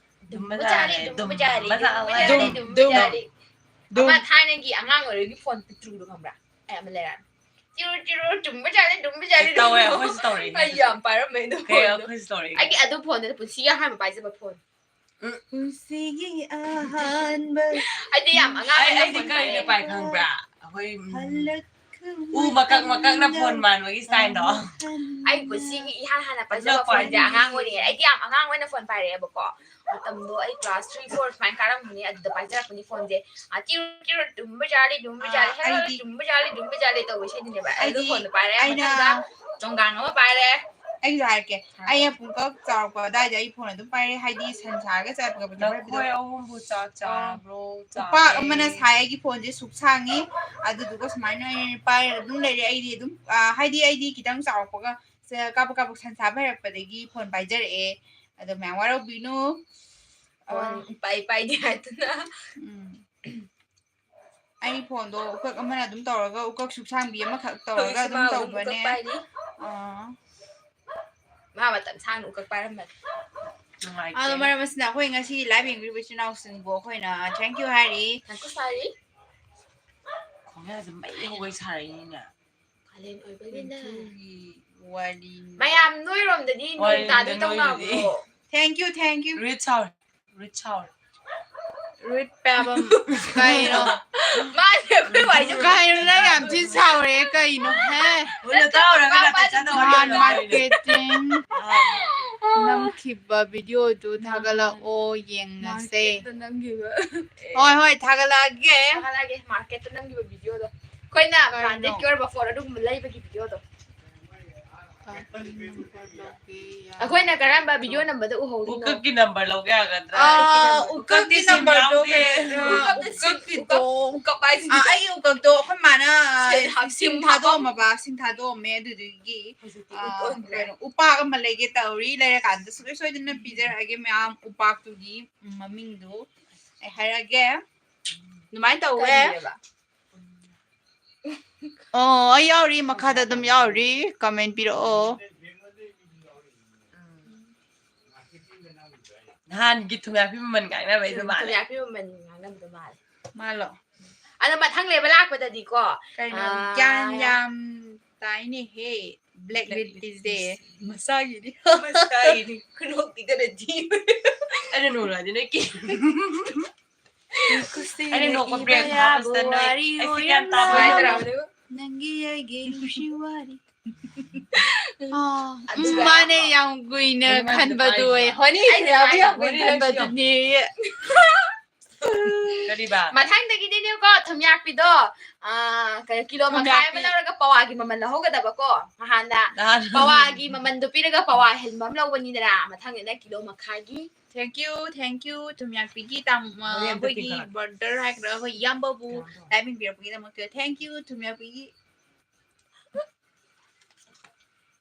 ꯗꯨꯝ꯫ ꯗꯨꯝꯕ ꯖꯥꯂꯦ, ꯗꯨꯝꯕ ꯖꯥꯂꯦ, ꯗꯨꯝꯕ ꯗꯨꯝꯕ ꯖꯥꯂꯦ꯫ ꯖꯥꯂꯦ, ꯗꯨꯝꯕ ꯗꯨꯝ꯫ ꯖꯥꯂꯦ꯫ ꯗꯨꯝ꯫ ꯑꯃ ꯊꯥꯏꯅꯒꯤ ꯑꯉꯥꯡ ꯑꯣꯏꯔꯤꯉꯩꯒꯤ phone ꯄꯤꯛꯇ꯭ꯔꯨꯗꯣ ꯈꯪꯕ꯭ꯔꯥ? ꯑꯩ ꯑꯃ ꯂꯩꯔꯝꯃꯦ꯫ ꯇꯤꯔꯨ ꯇꯤꯔꯨ ꯗꯨꯝꯕ ꯖꯥꯂꯦ, ꯗꯨꯝꯕ ꯖꯥꯂꯦ, ꯇꯧꯋꯦ, ꯗꯨꯝꯕ꯫ ꯑꯩꯈꯣꯏꯁꯨ ꯇꯧꯔꯛꯏꯅꯦ꯫ ꯑꯩ ꯌꯥꯝ ꯄꯥꯏꯔꯝꯃꯦ ꯑꯗꯨ ꯀꯩ phoneꯗꯣ꯫ ꯑꯩꯈꯣꯏꯁꯨ ꯇꯧꯔꯛꯏꯅꯦ꯫ ꯑꯩꯗꯤ ꯑꯗꯨ phoneꯗꯨꯅ ꯄꯨꯟꯁꯤꯒꯤ ꯑꯍꯥꯟꯕ ꯄꯥꯏꯖꯕ phone꯫ ꯄꯨꯟꯁꯤꯒꯤ ꯑꯍꯥꯟꯕ꯫ ꯑꯩꯗꯤ ꯌꯥꯝ ꯑꯉꯥꯡ ꯑꯩ ꯑꯣꯏꯅ ꯑꯩꯗꯤ phone ꯀꯔꯤꯗ ꯄꯥꯏꯔꯛꯑꯦ꯫ ꯄꯥꯏ ꯈꯪꯕ꯭ꯔꯥ? ꯑꯩꯈꯣꯏ ꯎꯝ, ꯍꯜꯂꯛ ꯎ ꯃꯀꯛ ꯃꯀꯛꯅ phone ꯃꯥꯟꯕꯒꯤ styleꯗꯣ꯫ ꯑꯩ ꯄꯨꯟꯁꯤꯒꯤ ꯏꯍꯥꯟ ꯍꯥꯟꯅ ꯄꯥꯏꯖꯕ ꯑꯗꯨꯅ phoneꯁꯦ ꯈ꯭ꯋꯥꯏꯗꯒꯤ ꯑꯉꯥꯡ ꯑꯣꯏꯔꯤꯉꯩ, ꯑꯩꯗꯤ ꯌꯥꯝ ꯑꯉꯥꯡ ꯑꯣꯏꯅ phone ꯄꯥꯏꯔꯛꯑꯦꯕꯀꯣ꯫ ꯃꯇꯝꯗꯣ ꯑꯩ class three, four ꯁꯨꯃꯥꯏꯅ ꯀꯥꯔꯝꯒꯅꯤ, ꯑꯗꯨꯗ ꯄꯥꯏꯖꯔꯛꯄꯅꯤ phoneꯁꯦ꯫ ꯑ, ꯇꯤꯔꯨ ꯇꯤꯔꯨ ꯗꯨꯝꯕ ꯖꯥꯂꯦ, ꯗꯨꯝꯕ ꯑ, ꯖꯥꯂꯦ, ꯍꯦꯔꯣ ꯑꯩꯗꯤ ꯗꯨꯝꯕ ꯖꯥꯂꯦ, ꯗꯨꯝꯕ ꯖꯥꯂꯦ ꯇꯧꯕ ꯏꯁꯩꯗꯨꯅꯦꯕ꯫ ꯑꯗꯨ ꯑꯩꯗꯤ phoneꯗꯣ ꯄꯥꯏꯔꯦ, ꯑꯩꯅ ꯃꯊꯪꯗ ꯆꯣꯡꯒꯥꯡ ꯑꯃ ꯄꯥꯏꯔꯦ꯫ ꯑꯩꯁꯨ ꯍꯥꯏꯔꯛꯀꯦ꯫ ꯑꯩꯅ ꯄꯨꯡꯀꯛ ꯆꯥꯎꯔꯛꯄ ꯑꯗꯥꯏꯗ ꯑꯩ phone ꯑꯗꯨꯝ ꯄꯥꯏꯔꯦ, ꯍꯥꯏꯗꯤ ꯁꯟꯁꯥꯒ ꯆꯠꯄꯒ ꯄꯩꯁꯥ ꯄꯥꯏꯕꯗꯣ꯫ ꯅꯈꯣꯏ ꯑꯍꯨꯝꯕꯨ ꯆꯥꯛ ꯆꯥꯔꯕ꯭ꯔꯣ? ꯎꯄꯥꯛ ꯆꯥꯔꯦ꯫ ꯑꯃꯅ ꯁꯥꯏ ꯑꯩꯒꯤ phoneꯁꯦ ꯁꯨꯛ ꯁꯥꯡꯉꯤ, ꯑꯗꯨꯗꯨꯒ ꯁꯨꯃꯥꯏꯅ ꯑꯩꯅ ꯄꯥꯏꯔꯒ ꯑꯗꯨꯝ ꯂꯩꯔꯦ꯫ ꯑꯩꯗꯤ ꯑꯗꯨꯝ, ꯑ, ꯍꯥꯏꯗꯤ ꯑꯩꯗꯤ ꯈꯤꯇꯪ ꯆꯥꯎꯔꯛꯄꯒ ꯁꯦ ꯀꯥꯕꯛ ꯀꯥꯕꯛ ꯁꯟꯁꯥ ꯍꯩꯔꯛꯄꯗꯒꯤ phone ꯄꯥꯏꯖꯔꯛꯑꯦ꯫ ꯑꯗꯣ ꯃꯌꯥꯝ ꯋꯥꯔꯧꯕꯤꯅꯨ꯫ Phone ꯄꯥꯏ ꯄꯥꯏꯗꯦ ꯍꯥꯏꯗꯨꯅ꯫ ꯎꯝ꯫ ꯑꯩ phoneꯗꯣ ꯎꯀꯛ ꯑꯃꯅ ꯑꯗꯨꯝ ꯇꯧꯔꯒ ꯎꯀꯛ ꯁꯨꯛꯁꯥꯡꯕꯤ ꯑꯃꯈꯛ ꯇꯧꯔꯒ ꯍꯧꯖꯤꯛꯁꯦ ꯑꯗꯨꯝ ꯃꯥ ꯑꯗꯨꯝ ꯇꯧꯕꯅꯦ꯫ ꯎꯀꯛ ꯄꯥꯏꯔꯤ꯫ ꯑꯥ꯫ ꯃꯥ ꯃꯇꯝ ꯁꯥꯡꯅ ꯎꯀꯛ ꯄꯥꯏꯔꯝꯕꯅꯤ꯫ ꯅꯨꯡꯉꯥꯏꯇꯦ꯫ ꯑꯗꯣ ꯃꯔꯝ ꯑꯁꯤꯅ ꯑꯩꯈꯣꯏ ꯉꯁꯤ live ꯌꯦꯡꯕꯤꯔꯤꯕ ꯏꯆꯤꯟ ꯏꯅꯥꯎꯁꯤꯡꯕꯨ ꯑꯩꯈꯣꯏꯅ thank you ꯍꯥꯏꯔꯤ꯫ ꯉꯥꯏꯈꯣ ꯁꯥꯔꯤ꯫ ꯈꯣꯡꯌꯥꯁꯦ ꯃꯩ ꯍꯧꯒꯩ ꯁꯥꯔꯛꯏꯅꯤꯅꯦ꯫ ꯀꯥꯂꯦꯟ ꯑꯣꯏꯕꯒꯤꯅꯦ꯫ ꯑꯗꯨꯒꯤ ꯋꯥꯔꯤꯅꯤ꯫ ꯃꯌꯥꯝ ꯅꯣꯏꯔꯣꯝꯗꯗꯤ ꯅꯣꯡ ꯋꯥꯔꯤꯅꯤ ꯇꯥꯗꯣꯏ ꯅꯣꯏꯒꯤꯗꯤ꯫ ꯇꯧꯅꯕ꯭ꯔꯣ? Thank you, thank you꯫ ꯔꯤꯠ ꯁꯥꯎꯔꯦ꯫ ꯔꯤꯠ ꯁꯥꯎꯔꯦ꯫ ꯔꯤꯠ ꯄꯥꯕꯝ꯫ ꯀꯩꯅꯣ? ꯃꯥꯁꯦ ꯑꯩꯈꯣꯏ ꯋꯥꯏꯁꯦ ꯀꯩꯅꯣ ꯅꯪ ꯌꯥꯝ ꯊꯤ ꯁꯥꯎꯔꯦ ꯀꯩꯅꯣ? ꯍꯦ? ꯎꯟꯅ ꯇꯥꯎꯔꯒ ꯅꯥꯇꯩ ꯆꯥꯗꯕ ꯅꯍꯥꯟ ꯋꯥꯔꯤ ꯇꯧꯔꯦ꯫ Marketing ꯅꯝꯈꯤꯕ videoꯗꯨ ꯊꯥꯒꯠꯂꯛꯑꯣ ꯌꯦꯡꯉꯁꯦ꯫ Marketꯇ ꯅꯝꯈꯤꯕ꯫ ꯍꯣꯏ ꯍꯣꯏ ꯊꯥꯒꯠꯂꯛꯑꯒꯦ꯫ ꯊꯥꯒꯠꯂꯛꯑꯒꯦ, marketꯇ ꯅꯝꯈꯤꯕ videoꯗꯣ꯫ ꯑꯩꯈꯣꯏꯅ ꯀꯔꯤꯅꯣ? branded ꯀ꯭ꯌꯨ ꯑꯥꯔ ꯕꯐꯣꯔ ꯑꯗꯨꯒꯨꯝꯕ ꯂꯩꯕꯒꯤ ꯚꯤꯗꯤꯑꯣꯗꯣ꯫ ꯀꯔꯤ number ꯂꯧꯒꯦ ꯌꯥ-, ꯑꯩꯈꯣꯏꯅ ꯀꯔꯝꯕ ꯚꯤꯗꯤꯑꯣ ꯅꯝꯕꯗ ꯎꯍꯧꯔꯤꯅꯣ? ꯎꯀꯛꯀꯤ number ꯂꯧꯒꯦ ꯌꯥꯒꯗ꯭ꯔꯥ? ꯑꯥ, ꯎꯀꯛꯀꯤ ꯎꯀꯛꯀꯤ ꯁꯤꯝ number ꯗꯣ ꯌꯥꯎꯗꯦ꯫ ꯀꯩꯅꯣ, ꯎꯀꯛꯇ ꯁꯤꯝ, ꯎꯀꯛꯀꯤꯗꯣ꯫ ꯎꯀꯛ ꯍꯥꯏꯁꯤꯗꯤ ꯑꯥ, ꯑꯩ ꯎꯀꯛꯇꯣ ꯑꯩꯈꯣꯏ ꯃꯥꯅ ꯁꯤꯝ ꯍꯥꯞ-, ꯁꯤꯝ ꯁꯤꯝ ꯊꯥꯗꯣꯛꯑꯝꯃꯕ, ꯁꯤꯝ ꯊꯥꯗꯣꯛꯑꯝꯃꯦ, ꯑꯗꯨꯗꯨꯒꯤ ꯍꯧꯖꯤꯛꯇꯤ ꯑꯥ, ꯎꯀꯛ ꯑꯣꯟꯈ꯭ꯔꯦ꯫ ꯀꯩꯅꯣ, ꯎꯄꯥꯛ ꯑꯃ ꯂꯩꯒꯦ ꯇꯧꯔꯤ, ꯂꯩꯔꯀꯥꯟꯗ ꯁꯨꯡꯁꯣꯏ ꯁꯣꯏꯗꯅ ꯄꯤꯖꯔꯛꯑꯒꯦ ꯃꯌꯥꯝ꯫ ꯎꯄꯥꯛꯇꯨꯒꯤ ꯃꯃꯤꯡꯗꯨ ꯑꯩ ꯍꯥꯏꯔꯛꯑꯒꯦ꯫ ꯑꯗꯨꯃꯥꯏꯅ ꯇꯧꯋꯦ꯫ ꯀꯔꯤꯑꯕ? ꯑꯣ, ꯑꯩ ꯌꯥꯎꯔꯤ, ꯃꯈꯥꯗ ꯑꯗꯨꯝ ꯌꯥꯎꯔꯤ, comment ꯄꯤꯔꯛꯑꯣ꯫ ꯎꯝ. ꯅꯍꯥꯟꯒꯤ ꯊꯨꯝꯌꯥꯛꯄꯤ ꯃꯃꯜ ꯉꯥꯡꯅꯕꯩꯗꯣ ꯃꯥꯜꯂꯦ꯫ ꯊꯨꯝꯌꯥꯛꯄꯤ ꯃꯃꯜ ꯉꯥꯡꯅꯕꯗꯣ ꯃꯥꯜꯂꯦ꯫ ꯃꯥꯜꯂꯣ? ꯑꯗꯣ ꯃꯊꯪ ꯂꯩꯕ ꯂꯥꯛꯄꯗꯗꯤꯀꯣ, ꯀꯩꯅꯣ, ꯑꯥ, ꯒ꯭ꯌꯥꯟ ꯌꯥꯝ ꯇꯥꯏꯅꯦꯍꯦ, Black Beautyꯁꯦ꯫ ꯃꯁꯥꯒꯤꯗꯤ꯫ ꯃꯁꯥꯒꯤꯗꯤ ꯈꯨꯅꯣꯛꯇꯤꯒꯗꯤ꯫ ꯑꯩꯅ ꯅꯣꯡꯂꯗꯤ ꯅꯣꯏ ꯀꯤ꯫ ꯈꯨꯁꯤꯅ ꯑꯩꯅ ꯅꯣꯛꯄ ꯏꯕ break ꯌꯥꯕ ꯊꯥꯕꯁꯤꯗ ꯅꯣꯏ ꯋꯥꯔꯤ ꯑꯩꯁꯦ ꯒ꯭ꯌꯥꯟ ꯑꯣꯏꯔꯝꯂꯣꯏ꯫ ꯇꯥꯕ ꯇꯧꯔꯝꯃꯦꯕ꯫ ꯅꯪꯒꯤ ꯑꯩꯒꯤ ꯅꯨꯡꯁꯤ ꯋꯥꯔꯤ꯫ ꯑꯥ, ꯑꯗꯨꯒ ꯎꯝ, ꯃꯥꯅꯦ, ꯌꯥꯝ ꯀꯨꯏꯅ ꯑꯗꯨꯃꯥꯏꯅ ꯈꯟꯕꯗꯨ ꯇꯧꯕ ꯑꯣꯏ꯫ ꯍꯣꯅꯤ, ꯑꯩꯅ ꯌꯥꯝ ꯍꯥꯏ- ꯌꯥꯝ ꯍꯣꯅꯤ ꯀꯨꯏꯅ ꯍꯥꯏꯁꯤꯔꯣ? ꯈꯟꯕꯗꯨꯅꯦ꯫ ꯀꯔꯤꯕ? ꯃꯊꯪꯗꯒꯤꯗꯤꯅꯦꯀꯣ, ꯊꯨꯝꯌꯥꯛꯄꯤꯗꯣ, ꯑꯥ, ꯀꯩꯅꯣ, ꯀꯤꯂꯣ ꯃꯈꯥꯏ ꯑꯃ ꯊꯨꯝꯌꯥꯛꯄꯤ꯫ ꯂꯧꯔꯒ ꯄꯋꯥꯒꯤ ꯃꯃꯜ ꯂꯧꯍꯧꯒꯗꯕꯀꯣ꯫ ꯅꯍꯥꯟꯅ ꯅꯍꯥꯟ ꯄꯋꯥꯒꯤ ꯃꯃꯜꯗꯣ ꯄꯤꯔꯒ ꯄꯋꯥ ꯍꯦꯟꯕ ꯑꯃ ꯂꯧꯕꯅꯤꯗꯅ, ꯃꯊꯪꯗꯅ ꯀꯤꯂꯣ ꯃꯈꯥꯏꯒꯤ꯫ Thank you, thank you, ꯊꯨꯝꯌꯥꯛꯄꯤꯒꯤ ꯇꯥꯃꯣ, ꯍꯣꯔꯦꯟ ꯑꯝꯇ ꯑꯩꯈꯣꯏꯒꯤ ꯆꯤꯡꯈꯠꯂꯣ꯫ Brother ꯍꯥꯏꯒꯗ꯭ꯔꯥ, ꯑꯩꯈꯣꯏ ꯏꯌꯥꯝꯕꯕꯨ ꯂꯥꯏꯃꯤꯡꯕꯤꯔꯛꯄꯒꯤꯗꯃꯛꯇ thank you, ꯊꯨꯝꯌꯥꯛꯄꯤꯒꯤ꯫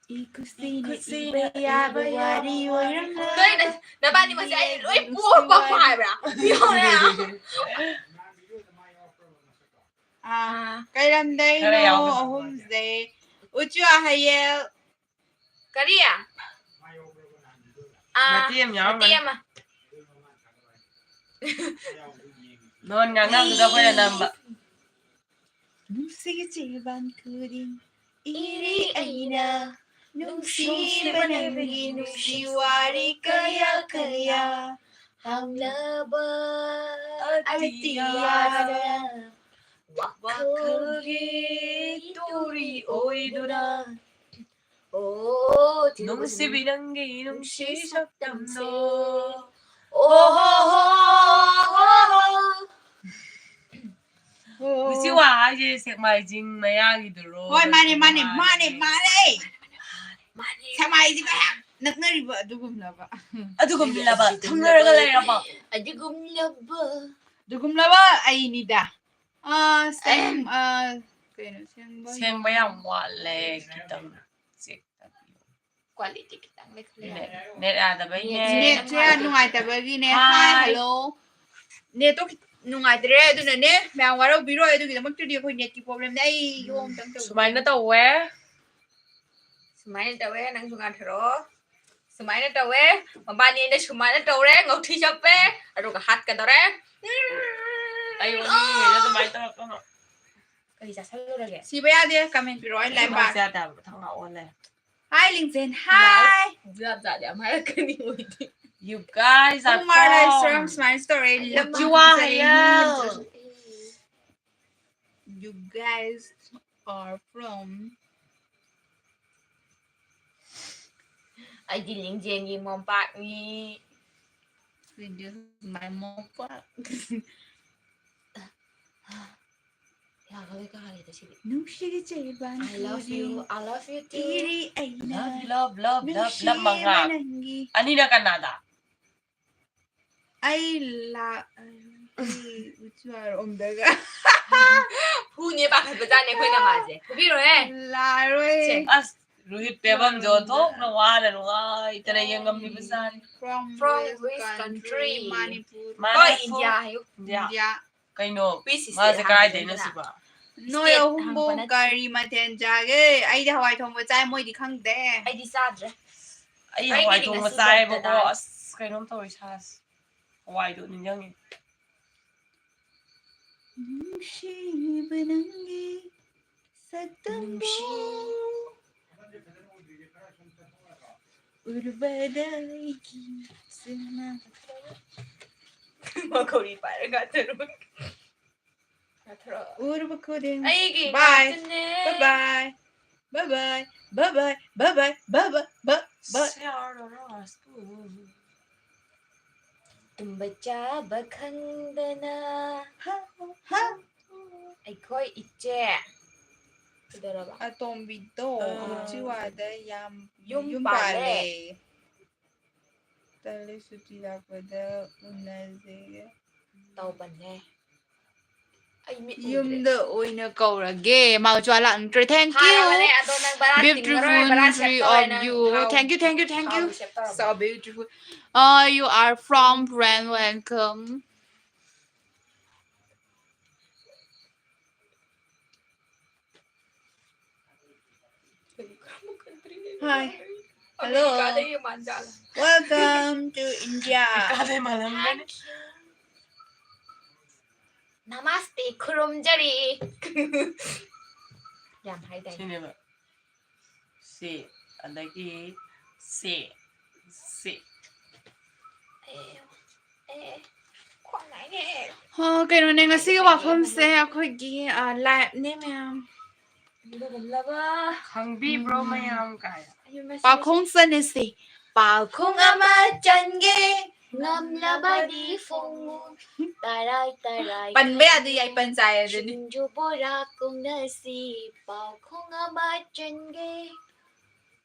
ꯏꯈꯨꯁꯤꯅ ꯏꯈꯨꯁꯤꯅ ꯏꯕ ꯌꯥꯕ ꯏꯕ ꯋꯥꯔꯤ ꯌꯥꯕ ꯑꯣꯏꯔꯝꯂꯣꯏ꯫ ꯅꯣꯏꯅ, ꯅꯕꯥꯅꯤꯃꯛꯁꯦ ꯑꯩ ꯂꯣꯏ ꯄꯣꯛꯄ ꯍꯥꯏꯕ꯭ꯔꯥ? ꯌꯦꯡꯉꯨꯅꯦ꯫ ꯑꯥ, ꯑꯥ. ꯀꯩ ꯂꯝꯗꯩꯅꯣ ꯈꯔ ꯌꯥꯎꯕ꯫ ꯑꯍꯨꯝꯁꯦ? ꯎꯆꯨ ꯑꯍꯌꯦꯜ꯫ ꯀꯔꯤ? ꯑꯥ, ꯃꯇꯦꯛ ꯑꯃ ꯌꯥꯎꯔꯝꯒꯅꯤ꯫ ꯃꯇꯦꯛ ꯑꯃ꯫ ꯅꯣꯟ ꯉꯥꯡꯅꯕꯗꯨꯗ ꯑꯩꯈꯣꯏꯅ ꯅꯝꯕ꯫ ꯅꯨꯡꯁꯤꯒꯤ ꯆꯦꯕꯥꯟ ꯈꯨꯗꯤꯡ ꯏꯔꯤ ꯑꯩꯅ, ꯅꯨꯡꯁꯤꯕ ꯅꯪꯒꯤ ꯅꯨꯡꯁꯤ ꯋꯥꯔꯤ ꯀꯌꯥ ꯀꯌꯥ ꯍꯪꯂꯕ ꯑꯇꯤꯌꯥꯅ ꯋꯥꯈꯜꯒꯤ ꯇꯨꯔꯤ ꯑꯣꯏꯗꯨꯅ꯫ ꯑꯣ, ꯅꯨꯡꯁꯤꯕꯤ ꯅꯪꯒꯤ ꯅꯨꯡꯁꯤ ꯁꯛꯇꯝꯗꯣ꯫ ꯑꯣ ꯍꯣ ꯍꯣ ꯍꯣ ꯍꯣ꯫ ꯅꯨꯡꯁꯤ ꯋꯥ ꯍꯥꯏꯁꯦ ꯁꯦꯛꯃꯥꯏꯖꯤꯡ ꯃꯌꯥꯒꯤꯗꯨꯔꯣ? ꯍꯣꯏ, ꯃꯥꯅꯦ, ꯃꯥꯅꯦ, ꯅꯠꯇ꯭ꯔꯒ ꯃꯥꯅꯦ, ꯃꯥꯅꯦ꯫ ꯃꯥꯅꯦ꯫ ꯁꯦꯛꯃꯥꯏꯁꯤꯒ ꯍꯦꯛ ꯅꯛꯅꯔꯤꯕ ꯑꯗꯨꯒꯨꯝꯂꯕ꯫ ꯑꯗꯨꯒꯨꯝꯂꯕ ꯊꯪꯅꯔꯒ ꯂꯩꯔꯕ꯫ ꯑꯗꯨꯒꯨꯝꯂꯕ ꯑꯗꯨꯒꯨꯝꯂꯕ ꯑꯩꯅꯤꯗ꯫ ꯑ, ꯁꯦꯡ-, ꯑ, ꯀꯩꯅꯣ, ꯁꯦꯡꯕ ꯁꯦꯡꯕ ꯌꯥꯝ ꯋꯥꯠꯂꯦ ꯈꯤꯇꯪ꯫ ꯆꯦꯛ ꯇꯧꯕꯤꯌꯨ꯫ ꯀ꯭ꯋꯥꯂꯤꯇꯤ ꯈꯤꯇꯪ ꯂꯩꯈꯠꯂꯦ꯫ ꯅꯦꯠ ꯌꯥꯗꯕꯩꯅꯦ꯫ ꯅꯦꯠꯁꯦ ꯅꯦꯠꯁꯦ ꯌꯥꯝ ꯅꯨꯡꯉꯥꯏꯇꯕꯒꯤꯅꯦ꯫ ꯍꯥꯏ, ꯍꯥꯏ꯫ ꯍꯜꯂꯣ꯫ ꯅꯦꯠꯇꯣ ꯈꯤ-, ꯅꯨꯡꯉꯥꯏꯇ꯭ꯔꯦ, ꯑꯗꯨꯅꯅꯦ ꯃꯌꯥꯝ ꯋꯥꯔꯧꯕꯤꯔꯣꯏ꯫ ꯑꯗꯨꯒꯤꯗꯃꯛꯇꯗꯤ ꯑꯩꯈꯣꯏ ꯅꯦꯠꯀꯤ ꯄ꯭ꯔꯣꯕ꯭ꯂꯦꯝꯅꯦ꯫ ꯑꯩ ꯌꯣꯝ ꯑꯝꯇꯪ ꯇꯧꯒꯦ꯫ ꯁꯨꯃꯥꯏꯅ ꯇꯧꯋꯦ꯫ ꯁꯨꯃꯥꯏꯅ ꯇꯧꯋꯦ, ꯅꯪꯁꯨ ꯉꯥꯊꯔꯛꯑꯣ꯫ ꯁꯨꯃꯥꯏꯅ ꯇꯧꯋꯦ, ꯃꯕꯥꯅꯤ ꯑꯩꯅ ꯁꯨꯃꯥꯏꯅ ꯇꯧꯔꯦ, ꯉꯧꯊꯤ ꯆꯞꯄꯦ, ꯑꯗꯨꯒ ꯍꯥꯠꯀꯗꯧꯔꯦ꯫ ꯑꯩ ꯑꯣꯟꯅꯤꯡꯉꯦ ꯑꯗꯨꯃꯥꯏꯅ ꯇꯧꯔꯛꯀꯅꯣ꯫ ꯀꯔꯤ ꯆꯥꯁꯜꯂꯨꯔꯒꯦ? ꯁꯤꯕ ꯌꯥꯗꯦ, ꯀꯃꯦꯟ ꯄꯤꯔꯛꯑꯣ, ꯑꯩ ꯂꯥꯏ ꯁꯤꯒꯨꯝꯕꯁꯦ ꯄꯥꯒꯦ꯫ ꯌꯥꯗꯦ ꯍꯥꯏꯕ, ꯊꯛꯅ ꯑꯣꯜꯂꯦ꯫ ꯍꯥꯏ, ꯂꯤꯡꯖꯦꯟ, ꯍꯥꯏ꯫ ꯖꯥꯠ ꯖꯥꯠ ꯌꯥꯝ ꯍꯥꯏꯔꯛꯀꯅꯤ ꯃꯣꯏꯗꯤ꯫ You guys are Umar Laishram from ꯁꯨꯃꯥꯏꯅ ꯇꯧꯔꯦ, ꯂꯞ Uchiwa ꯐꯖꯩ, Hayao. Me. You guys are from ꯑꯩꯗꯤ ꯂꯤꯡꯖꯦꯜꯒꯤ ꯃꯣꯝꯄꯥꯛꯅꯤ꯫ This is my ꯃꯣꯝꯄꯥꯛ꯫ ꯌꯥꯒ ꯂꯣꯏ ꯀꯥꯔꯦꯗ ꯁꯤꯗꯤ꯫ ꯅꯨꯡꯁꯤꯒꯤ ꯆꯩꯕꯥꯡ I love you, I love you too. ꯏꯔꯤ ꯑꯩꯅ Love, love, love, love, love ꯅꯨꯡꯁꯤꯕ ꯃꯉꯥ꯫ ꯅꯪꯒꯤ ꯑꯅꯤꯅ ꯀꯅꯥꯗ? ꯑꯩ ꯂꯥ ꯑꯩ ꯎꯆꯨꯔꯣꯝꯗꯒ ꯐꯨꯅꯦ ꯄꯥꯈꯠꯄꯖꯥꯠꯅꯦ ꯑꯩꯈꯣꯏꯅ ꯃꯥꯁꯦ꯫ ꯐꯨꯕꯤꯔꯣꯍꯦ꯫ ꯂꯥꯔꯣꯏ꯫ ꯁꯦ꯫ ꯑꯁ, ꯔꯣꯍꯤꯠ ꯄꯦꯕꯝꯁꯨ ꯑꯣꯟꯊꯣꯛꯅ ꯋꯥꯅ ꯅꯨꯡꯉꯥꯏꯇꯅ ꯌꯦꯡꯉꯝꯃꯤꯕꯖꯥꯠꯅꯤ꯫ From From which which country? Country? Manipur. ꯃꯥꯅ ꯍꯣꯏ, ꯐꯨ- ꯏꯟꯗꯤꯌꯥ ꯍꯥꯏꯌꯨ꯫ ꯏꯟꯗꯤꯌꯥ꯫ ꯏꯟꯗꯤꯌꯥ꯫ ꯀꯩꯅꯣ? ꯄꯤ ꯁꯤ ꯁꯤ ꯃꯥꯁꯦ ꯍꯥꯡꯕ ꯀꯗꯥꯏꯗꯩꯅꯣ ꯅꯠꯇ꯭ꯔꯥ? ꯁꯤꯕꯣ? ꯅꯣꯏ State ꯑꯍꯨꯝꯕꯨ ꯍꯪꯕ ꯅꯠꯇꯦ꯫ ꯀꯔꯤ ꯃꯊꯦꯜ ꯆꯥꯒꯦ? ꯑꯩꯗꯤ ꯍꯋꯥꯏ ꯊꯣꯡꯕ ꯆꯥꯏ, ꯃꯣꯏꯗꯤ ꯈꯪꯗꯦ꯫ ꯑꯩꯗꯤ ꯆꯥꯗ꯭ꯔꯦ꯫ ꯑꯩ ꯑꯩꯒꯤꯗꯤ ꯍꯋꯥꯏ ꯊꯣꯡꯕ ꯉꯁꯤ ꯆꯥꯏꯌꯦꯕꯀꯣ꯫ ꯕ꯭ꯔꯠꯇ ꯇꯥꯏ꯫ ꯑꯁ, ꯀꯩꯅꯣꯝ ꯇꯧꯋꯦ ꯏꯁꯥꯁꯦ꯫ ꯍꯋꯥꯏꯗꯣ ꯅꯤꯡꯁꯤꯡꯉꯦ꯫ ꯅꯨꯡꯁꯤꯕ ꯅꯪꯒꯤ ꯁꯛꯇꯝꯕꯨ ꯅꯨꯡꯁꯤ꯫ ꯎꯔꯨꯕꯗ ꯑꯩꯒꯤ ꯁꯤꯃꯥ ꯃꯈꯧꯔꯤ ꯄꯥꯏꯔꯒ ꯉꯥꯊꯔꯣ꯫ ꯉꯥꯊꯔꯣ꯫ ꯎꯔꯨꯕ ꯈꯨꯗꯤꯡ ꯑꯩꯒꯤ Bye. ꯉꯥꯛꯇꯅꯦ꯫ Bye bye. Bye bye. Bye bye. Bye bye. Bye bye. Bye bye. Bye. Share ꯔꯥꯁꯄꯨ꯫ ꯇꯨꯝꯕ ꯆꯥꯕ ꯈꯪꯗꯅ꯫ ꯍꯥ, ꯍꯥ. ꯑꯩꯈꯣꯏ ꯏꯆꯦ꯫ ꯀꯩꯗꯧꯔꯕ? ꯑꯇꯣꯝꯕꯤꯗꯣ ꯑꯥ꯫ ꯎꯆꯤꯋꯥꯗ ꯌꯥꯝ ꯌꯨꯝ ꯌꯨꯝ ꯄꯥꯜꯂꯦ꯫ ꯄꯥꯜꯂꯦ꯫ ꯇꯜꯂꯦ, ꯁꯨꯇꯤ ꯂꯥꯛꯄꯗ ꯎꯅꯁꯦ꯫ ꯇꯧꯕꯅꯦ꯫ ꯑꯩ ꯃꯤꯠ ꯎꯗ꯭ꯔꯦ꯫ ꯌꯨꯝꯗ ꯑꯣꯏꯅ ꯀꯧꯔꯒꯦ꯫ ꯃꯥ ꯎꯆꯤꯋꯥ ꯂꯥꯛꯅꯤꯡꯗ꯭ꯔꯦ꯫ Thank you. ꯐꯥꯔꯕꯅꯦ, ꯑꯗꯣ ꯅꯪ ꯚꯔꯥ Beautiful ꯇꯤꯡꯉꯔꯣꯏ, ꯚꯔꯥ save memory ꯇꯧꯔꯦ of ꯅꯪ꯫ you. ꯊꯥꯎ- Thank you, thank you, thank you. ꯊꯥꯎꯒꯤ save ꯇꯧꯔꯝꯃꯣ꯫ So beautiful. Uh, you are from Pran. Welcome. Hi. Hello. ꯑꯃꯦꯔꯤꯀꯥꯗꯒꯤ ꯃꯥꯟꯖꯥꯠꯂ? Welcome to India. ꯑꯃꯦꯔꯤꯀꯥꯗꯩ ꯃꯥꯜꯂꯝꯒꯅꯤ꯫ ꯅꯃꯥꯁꯇꯦ ꯈꯨꯔꯨꯝꯖꯔꯤ꯫ ꯌꯥꯝ ꯍꯥꯏꯗꯥꯏꯅꯦ꯫ ꯁꯤꯅꯦꯕ꯫ ꯁꯤ꯫ ꯑꯗꯒꯤ ꯁꯤ꯫ ꯁꯤ꯫ ꯑꯦ, ꯑꯦ, ꯈ꯭ꯋꯥꯡ ꯅꯥꯏꯅꯦ꯫ ꯍꯣ, ꯀꯩꯅꯣꯅꯦ, ꯉꯁꯤꯒꯤ ꯋꯥꯐꯝꯁꯦ ꯑꯩꯈꯣꯏꯒꯤ, ꯑ, liveꯅꯦ, ꯃꯌꯥꯝ꯫ ꯑꯗꯨꯒꯨꯝꯂꯕ ꯈꯪꯕꯤꯕ꯭ꯔꯣ, ꯎꯝ꯫ ꯃꯌꯥꯝ ꯀꯥꯏꯅ? ꯑꯩ message ꯄꯥꯎꯈꯣꯡ ꯆꯟꯅꯁꯤ꯫ ꯄꯥꯎꯈꯣꯡ ꯑꯃ ꯆꯟꯒꯦ꯫ ꯉꯝꯂꯕꯗꯤ ꯐꯣꯡꯉꯨ꯫ ꯇꯔꯥꯏ ꯇꯔꯥꯏ ꯄꯟꯕ ꯌꯥꯗꯦ, ꯌꯥꯏ, ꯄꯟ ꯆꯥꯏ ꯑꯗꯨꯅꯤ꯫ ꯁꯤꯡꯖꯨ ꯕꯣꯔꯥ ꯀꯣꯡꯅꯁꯤ꯫ ꯄꯥꯎꯈꯣꯡ ꯑꯃ ꯆꯟꯒꯦ꯫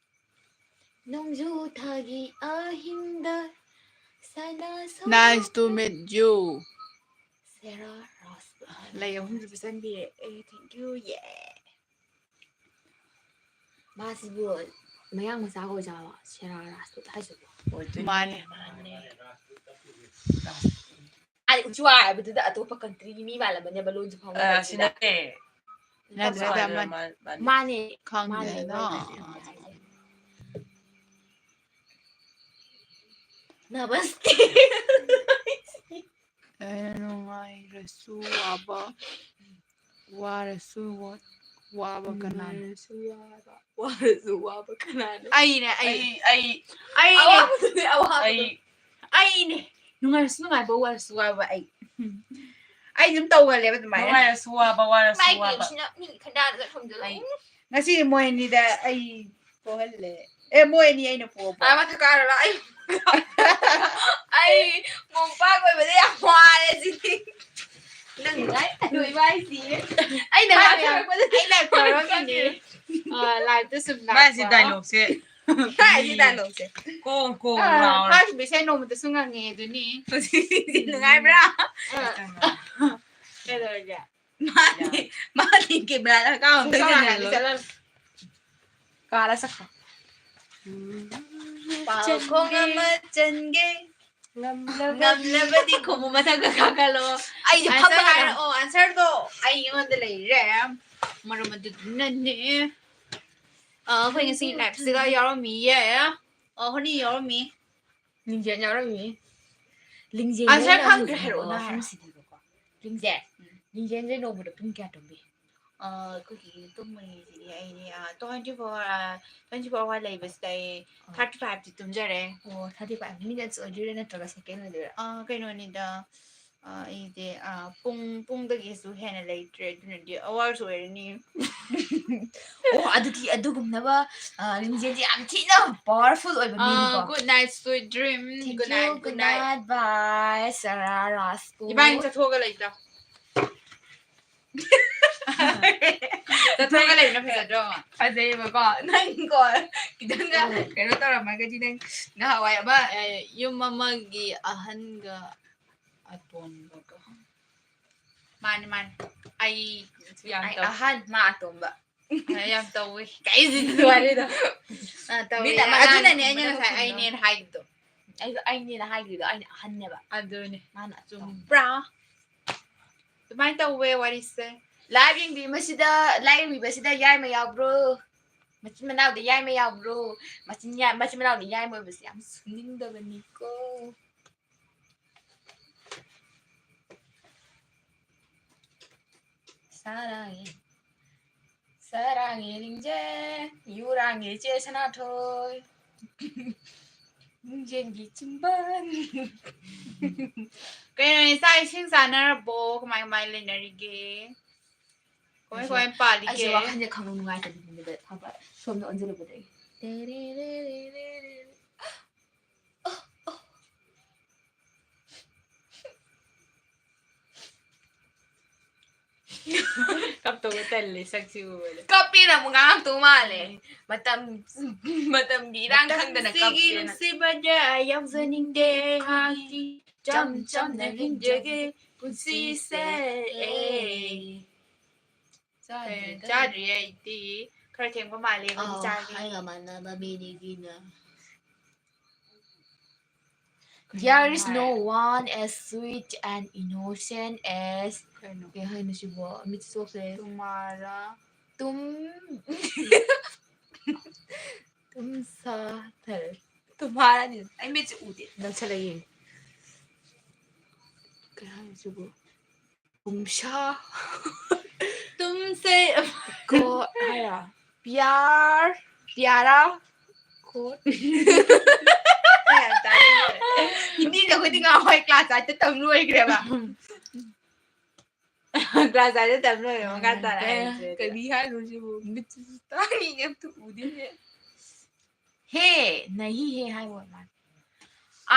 ꯅꯣꯡꯖꯨ ꯊꯥꯒꯤ ꯑꯍꯤꯡꯗ ꯁꯅꯥ ꯁꯣ- Nice to meet you. Cera Ras ꯂꯩ ꯑꯍꯨꯝꯁꯨ ꯄꯤꯁꯟꯕꯤꯔꯦ꯫ ꯑꯦ, thank you. Yeah. ꯃꯥꯁꯤꯕꯨ ꯃꯌꯥꯡ ꯃꯆꯥꯒ ꯑꯣꯏꯖꯥꯠꯂꯣ? ꯁꯦꯔꯥ ꯔꯥꯁꯇꯨ ꯍꯥꯏꯁꯤꯕꯨ꯫ ꯑꯣꯏꯗꯣꯏꯅꯤ꯫ ꯃꯥꯅꯦ꯫ ꯑꯩ ꯎꯆꯨ ꯍꯥꯏꯕꯗꯨꯗ ꯑꯇꯣꯞꯄ countryꯒꯤ ꯃꯤ ꯃꯥꯜꯂꯝꯃꯅꯦꯕ, ꯂꯣꯟꯁꯨ ꯑ, ꯐꯥꯎꯅꯗꯕꯁꯤꯗ꯫ ꯁꯤꯅꯦ꯫ ꯅꯠꯇ꯭ꯔꯒ ꯃꯥꯅꯦ, ꯃꯥ- ꯃꯥꯅꯦ, ꯃꯥꯅꯦ꯫ ꯃꯥꯅꯦ꯫ ꯈꯪꯗꯦꯗ꯫ ꯃꯥꯅꯦ, ꯃꯥꯅꯦ, ꯃꯥꯅꯦ꯫ ꯅꯃꯁꯇꯦ꯫ ꯑꯦ, ꯅꯨꯡꯉꯥꯏꯔꯁꯨ ꯋꯥꯕ, ꯋꯥꯔꯁꯨ ꯋꯥ-, ꯋꯥꯕ ꯀꯅꯥꯅꯣ? ꯅꯨꯡꯉꯥꯏꯔꯁꯨ ꯋꯥꯕ, ꯋꯥꯔꯁꯨ ꯋꯥꯕ ꯀꯅꯥꯅꯣ? ꯑꯩꯅꯦ, ꯑꯩ, ꯑꯩ, ꯑꯩ, ꯑꯩꯅꯦ, ꯑꯋꯥꯕꯗꯨꯅꯦ ꯑꯋꯥꯕꯗꯣ꯫ ꯑꯩ, ꯑꯩꯅꯦ꯫ ꯅꯨꯡꯉꯥꯏꯔꯁꯨ ꯅꯨꯡꯉꯥꯏꯕ, ꯋꯥꯔꯁꯨ ꯋꯥꯕ ꯑꯩ꯫ ꯎꯝ꯫ ꯑꯩ ꯑꯗꯨꯝ ꯇꯧꯒꯜꯂꯦꯕ ꯑꯗꯨꯃꯥꯏꯅ꯫ ꯅꯨꯡꯉꯥꯏꯔꯁꯨ ꯋꯥꯕ, ꯋꯥꯔꯁꯨ ꯃꯥꯏ ꯋꯥꯕ꯫ ꯒꯦꯝꯁꯤꯅ ꯃꯤ ꯈꯟꯗꯥꯔꯒ ꯊꯝꯖꯜꯂꯣ꯫ ꯑꯩ ꯉꯁꯤ ꯃꯣꯏ ꯑꯅꯤꯗ ꯑꯩ ꯄꯣꯍꯜꯂꯦ꯫ ꯑꯦ, ꯃꯣꯏ ꯑꯅꯤ ꯑꯩꯅ ꯄꯣꯕ꯫ ꯑꯥ, ꯃꯊꯛ ꯀꯥꯔꯣ ꯂꯥꯎ꯫ ꯑꯩ, ꯑꯩ ꯃꯣꯝꯄꯥꯛ ꯑꯣꯏꯕꯗ ꯌꯥꯝ ꯋꯥꯔꯦ ꯁꯤꯗꯤ꯫ ꯅꯪ ꯉꯥꯏ ꯑꯗꯨ ꯑꯩ ꯍꯥꯏꯁꯤ꯫ ꯑꯩꯅ ꯃꯥꯅꯦ꯫ ꯉꯥꯡꯊꯣꯔꯛꯄꯗ ꯑꯩ live ꯇꯧꯔꯝꯃꯤꯅꯦ꯫ ꯑ, live ꯇ ꯁꯨꯝ ꯃꯥꯁꯤ ꯂꯥꯛꯄ꯫ Dialogue ꯁꯦ꯫ ꯃꯥꯁꯤ dialogue ꯁꯦ꯫ ꯀꯣꯡ ꯀꯣꯡ ꯑ, ꯂꯥꯎꯔꯦ꯫ ꯃꯥꯁꯨ ꯃꯤꯁꯦ ꯅꯣꯡꯃꯇꯁꯨ ꯉꯪꯉꯦ ꯑꯗꯨꯅꯤ꯫ ꯍꯧꯖꯤꯛ ꯅꯨꯡꯉꯥꯏꯕ꯭ꯔꯥ? ꯑ꯫ ꯀꯩꯗꯧꯔꯒꯦ? ꯃꯥꯗꯤ, ꯃꯥꯗꯤ camera ꯗ ꯀꯥꯞꯄ ꯑꯝꯇ ꯆꯠꯂꯅꯤ, ꯌꯦꯡꯍꯜꯂꯣ꯫ ꯆꯠꯂꯅꯤ꯫ ꯀꯥꯔ ꯆꯠꯈ꯭ꯔꯣ꯫ ꯄꯥꯎꯈꯣꯡ ꯑꯃ ꯆꯟꯒꯦ꯫ ꯉꯝꯂꯕꯗꯤ ꯉꯝꯂꯕꯗꯤ ꯈꯨꯝꯃꯨ, ꯃꯊꯛꯇ ꯀꯥꯈꯠꯂꯣ꯫ ꯑꯩꯁꯦ answer ꯐꯝꯕ ꯍꯥꯏꯔꯛꯑꯣ, answer ꯗꯣ ꯑꯩꯉꯣꯟꯗ ꯂꯩꯔꯦ꯫ ꯃꯔꯝ ꯑꯗꯨꯗꯨꯅꯅꯦ꯫ ꯑ, ꯑꯩꯈꯣꯏ ꯉꯁꯤ live ꯁꯤꯗ ꯌꯥꯎꯔꯝꯃꯤꯌꯦ꯫ ꯑ, ꯍꯣꯅꯤ ꯌꯥꯎꯔꯝꯃꯤ꯫ ꯂꯤꯡꯖꯦꯜ ꯌꯥꯎꯔꯝꯃꯤ꯫ ꯂꯤꯡꯖꯦꯜ answer ꯅꯣꯏꯅ ꯈꯪꯗ꯭ꯔꯦ ꯍꯧꯖꯤꯛ ꯍꯥꯏꯔꯛꯑꯣ, ꯅꯪ ꯍꯥꯏꯔꯣ꯫ ꯃꯐꯝꯁꯤꯗꯀꯣ꯫ ꯂꯤꯡꯖꯦꯜ꯫ ꯎꯝ꯫ ꯂꯤꯡꯖꯦꯜꯁꯦ ꯅꯣꯡꯃꯗ ꯄꯨꯡ ꯀꯌꯥ ꯇꯨꯝꯕꯤ? ꯑ, ꯑꯩꯈꯣꯏꯒꯤ ꯇꯨꯝꯕꯒꯤꯁꯤꯗꯤ ꯑꯩꯗꯤ, ꯑ, twenty four, ꯑ, twenty four hour ꯂꯩꯕꯁꯤꯗ ꯑꯩ ꯑ꯫ Thirty five ꯇꯤ ꯇꯨꯝꯖꯔꯦ꯫ ꯑꯣ, thirty five minutes ꯑꯣꯏꯗꯣꯏꯔꯥ ꯅꯠꯇ꯭ꯔꯒ second ꯑꯣꯏꯗꯣꯏꯔꯥ? ꯑ, ꯀꯩꯅꯣꯅꯤꯗ, ꯑ, ꯑꯩꯗꯤ, ꯑ, ꯄꯨꯡ, ꯄꯨꯡꯗꯒꯤꯁꯨ ꯍꯦꯟꯅ ꯂꯩꯇ꯭ꯔꯦ, ꯑꯗꯨꯅꯗꯤ hours ꯑꯣꯏꯔꯅꯤ꯫ ꯑꯣ, ꯑꯗꯨꯗꯤ ꯑꯗꯨꯒꯨꯝꯂꯕ, ꯑ, ꯂꯤꯡꯖꯦꯜꯗꯤ ꯌꯥꯝ ꯊꯤꯅ powerful ꯑꯣꯏꯕ ꯑ, ꯃꯤꯅꯤꯀꯣ꯫ Good night, sweet dream. Thank you, good night, good night, bye, ꯁꯔꯥ ꯔꯥꯁꯀꯣ꯫ ꯏꯕꯥꯅꯤ ꯆꯠꯊꯣꯛꯑꯒ ꯂꯩꯗ꯫ ꯆꯠꯊꯣꯛꯑꯒ ꯂꯩꯕꯅ ꯐꯖꯗ꯭ꯔꯣ? ꯐꯖꯩꯌꯦꯕꯀꯣ꯫ ꯅꯪꯀꯣ, ꯈꯤꯇꯪꯒ ꯎꯝ꯫ ꯀꯩꯅꯣ ꯇꯧꯔꯝꯃꯒꯗꯤ ꯅꯪ ꯅꯍꯥꯟꯋꯥꯏ ꯑꯃ ꯑꯦ, ꯌꯨꯝ ꯑꯃꯒꯤ ꯑꯍꯟꯒ ꯑꯇꯣꯟꯕꯒ꯫ ꯃꯥꯅꯤ, ꯃꯥꯅꯤ꯫ ꯑꯩ ꯌꯥꯝ ꯑꯩ ꯇꯧ-, ꯑꯍꯟ, ꯃꯥ ꯑꯇꯣꯝꯕ꯫ ꯑ, ꯌꯥꯝ ꯇꯧꯋꯤ꯫ ꯀꯩꯁꯤꯗꯤ ꯋꯥꯔꯤꯗꯣ꯫ ꯑ, ꯇꯧꯋꯤ꯫ ꯃꯤꯅ ꯑꯃ ꯑꯗꯨꯅꯅꯦ ꯑꯩꯅ ꯉꯥꯡꯕꯗ ꯉꯁꯥꯏ ꯈꯨꯝꯕ꯫ ꯑꯩꯅꯦꯅ ꯍꯥꯏꯗꯣ꯫ ꯑꯩꯁꯨ ꯑꯩꯅꯦꯅ ꯍꯥꯏꯈ꯭ꯔꯤꯗꯣ, ꯑꯩꯅ ꯑꯍꯟꯅꯦꯕ꯫ ꯑꯗꯨꯅꯦ꯫ ꯃꯥꯅ ꯑꯇꯣꯝꯕ꯫ ꯆꯨꯝꯕ꯭ꯔꯥ? ꯑꯗꯨꯃꯥꯏꯅ ꯇꯧꯋꯦ ꯋꯥꯔꯤꯁꯦ꯫ Live ꯌꯦꯡꯕꯤ ꯃꯁꯤꯗ, live ꯌꯦꯡꯕꯤꯕꯁꯤꯗ ꯌꯥꯏꯃ ꯌꯥꯎꯕ꯭ꯔꯣ? ꯃꯆꯤꯟ ꯃꯅꯥꯎꯗ ꯌꯥꯏꯃ ꯌꯥꯎꯕ꯭ꯔꯣ? ꯃꯆꯤꯟ ꯌꯥ-, ꯃꯆꯤꯟ ꯃꯅꯥꯎꯗ ꯌꯥꯏꯃ ꯑꯣꯏꯕꯁꯦ ꯌꯥꯝ ꯁꯨꯅꯤꯡꯗꯕꯅꯤꯀꯣ꯫ ꯁꯥꯔꯥꯡꯉꯦ, ꯁꯥꯔꯥꯡꯉꯦ ꯂꯤꯡꯖꯦꯜ, ꯌꯨꯔꯥꯡꯉꯦ ꯏꯆꯦ ꯁꯅꯥꯊꯣꯏ꯫ ꯂꯤꯡꯖꯦꯜꯒꯤ ꯆꯤꯝꯕꯥꯜ꯫ ꯀꯩꯅꯣꯅꯦ, ꯆꯥꯛ ꯏꯁꯤꯡ ꯆꯥꯅꯔꯕꯣ? ꯀꯃꯥꯏ ꯀꯃꯥꯏ ꯂꯩꯅꯔꯤꯒꯦ? ꯀꯃꯥꯏ ꯑꯩꯁꯦ, ꯀꯃꯥꯏ ꯄꯥꯜꯂꯤꯒꯦ? ꯑꯩꯁꯦ ꯋꯥꯈꯜꯁꯦ ꯈꯪꯅꯨꯡ ꯅꯨꯡꯉꯥꯏꯇꯕꯤꯗ ꯐꯕ ꯁꯣꯝꯗ ꯑꯣꯟꯁꯤꯜꯂꯨꯕꯗꯒꯤ꯫ ꯇꯦꯔꯦꯔꯦꯔꯦꯔꯦꯔꯦ꯫ ꯑꯣ, ꯑꯣ꯫ ꯀꯞꯇꯧꯕ ꯇꯜꯂꯦ ꯁꯛꯁꯤ ꯎꯕꯗ꯫ ꯀꯞꯄꯦꯅ ꯑꯃꯨꯛ ꯉꯥꯡꯉꯛꯇꯧ ꯃꯥꯜꯂꯦ꯫ ꯃꯇꯝ ꯃꯇꯝꯒꯤ ꯏꯔꯥꯡ ꯈꯪꯗꯅ ꯃꯇꯝꯁꯤꯒꯤ ꯀꯞꯄꯦꯅ꯫ ꯅꯨꯡꯁꯤꯕꯗ ꯌꯥꯎꯖꯅꯤꯡꯗꯦ꯫ ꯃꯍꯥꯛꯀꯤ ꯆꯝ ꯆꯝꯅ ꯍꯤꯡꯖꯒꯦ ꯄꯨꯟꯁꯤꯁꯦ꯫ ꯑꯦ꯫ ꯆꯥꯗ꯭ꯔꯤꯗ꯫ ꯆꯥꯗ꯭ꯔꯤ ꯑꯩꯗꯤ꯫ ꯈꯔ ꯊꯦꯡꯕ ꯃꯥꯜꯂꯦ ꯑꯩꯈꯣꯏꯗꯤ ꯑꯥꯎ, ꯆꯥꯒꯦ꯫ ꯑꯩꯒ ꯃꯥꯟꯅꯕ ꯃꯤꯅꯤꯒꯤꯅ꯫ There is no one as sweet and innocent as ꯀꯩꯅꯣ? ꯀꯩ ꯍꯥꯏꯅꯣ ꯁꯤꯕꯣ? ꯃꯤꯠ ꯁꯣꯛꯈ꯭ꯔꯦ꯫ ꯇꯨꯃꯥꯔꯥ꯫ ꯇꯨꯝ ꯇꯨꯝ ꯁꯥ ꯊꯔ ꯇꯨꯃꯥꯔꯥꯅꯤ꯫ ꯑꯩ ꯃꯤꯠꯁꯦ ꯎꯗꯦ꯫ ꯅꯛꯁꯜꯂ ꯌꯦꯡꯒꯦ꯫ ꯀꯩ ꯍꯥꯏꯅꯣ ꯁꯤꯕꯣ? ꯇꯨꯝꯁꯥ꯫ ꯇꯨꯝꯁꯦ꯫ ꯀꯣ ꯍꯥꯏꯔꯣ? ꯄꯤꯌꯥꯔ ꯄꯤꯌꯥꯔꯥ꯫ ꯀꯣ ꯍꯤꯟꯗꯤꯁꯦ ꯑꯩꯈꯣꯏꯗꯤ ꯉꯥꯎꯍꯣꯏ ꯀ꯭ꯂꯥꯁ ꯑꯥꯏꯠꯇ ꯇꯝ ꯂꯣꯏꯈ꯭ꯔꯦꯕ꯫ ꯀ꯭ꯂꯥꯁ ꯑꯥꯏꯠꯇ ꯇꯝ ꯂꯣꯏꯔꯦ ꯃꯈꯥ ꯇꯥꯔꯛꯑꯦ꯫ ꯀꯔꯤ ꯍꯥꯏꯅꯣ ꯁꯤꯕꯨ? ꯃꯤꯠꯁꯤꯁꯨ ꯇꯥꯡꯉꯤ ꯑꯝꯇ ꯎꯗꯦꯅꯦ꯫ ꯍꯦ ꯅꯍꯤ ꯍꯦ ꯍꯥꯏꯕ ꯑꯣꯏ ꯃꯥꯜꯂꯦ꯫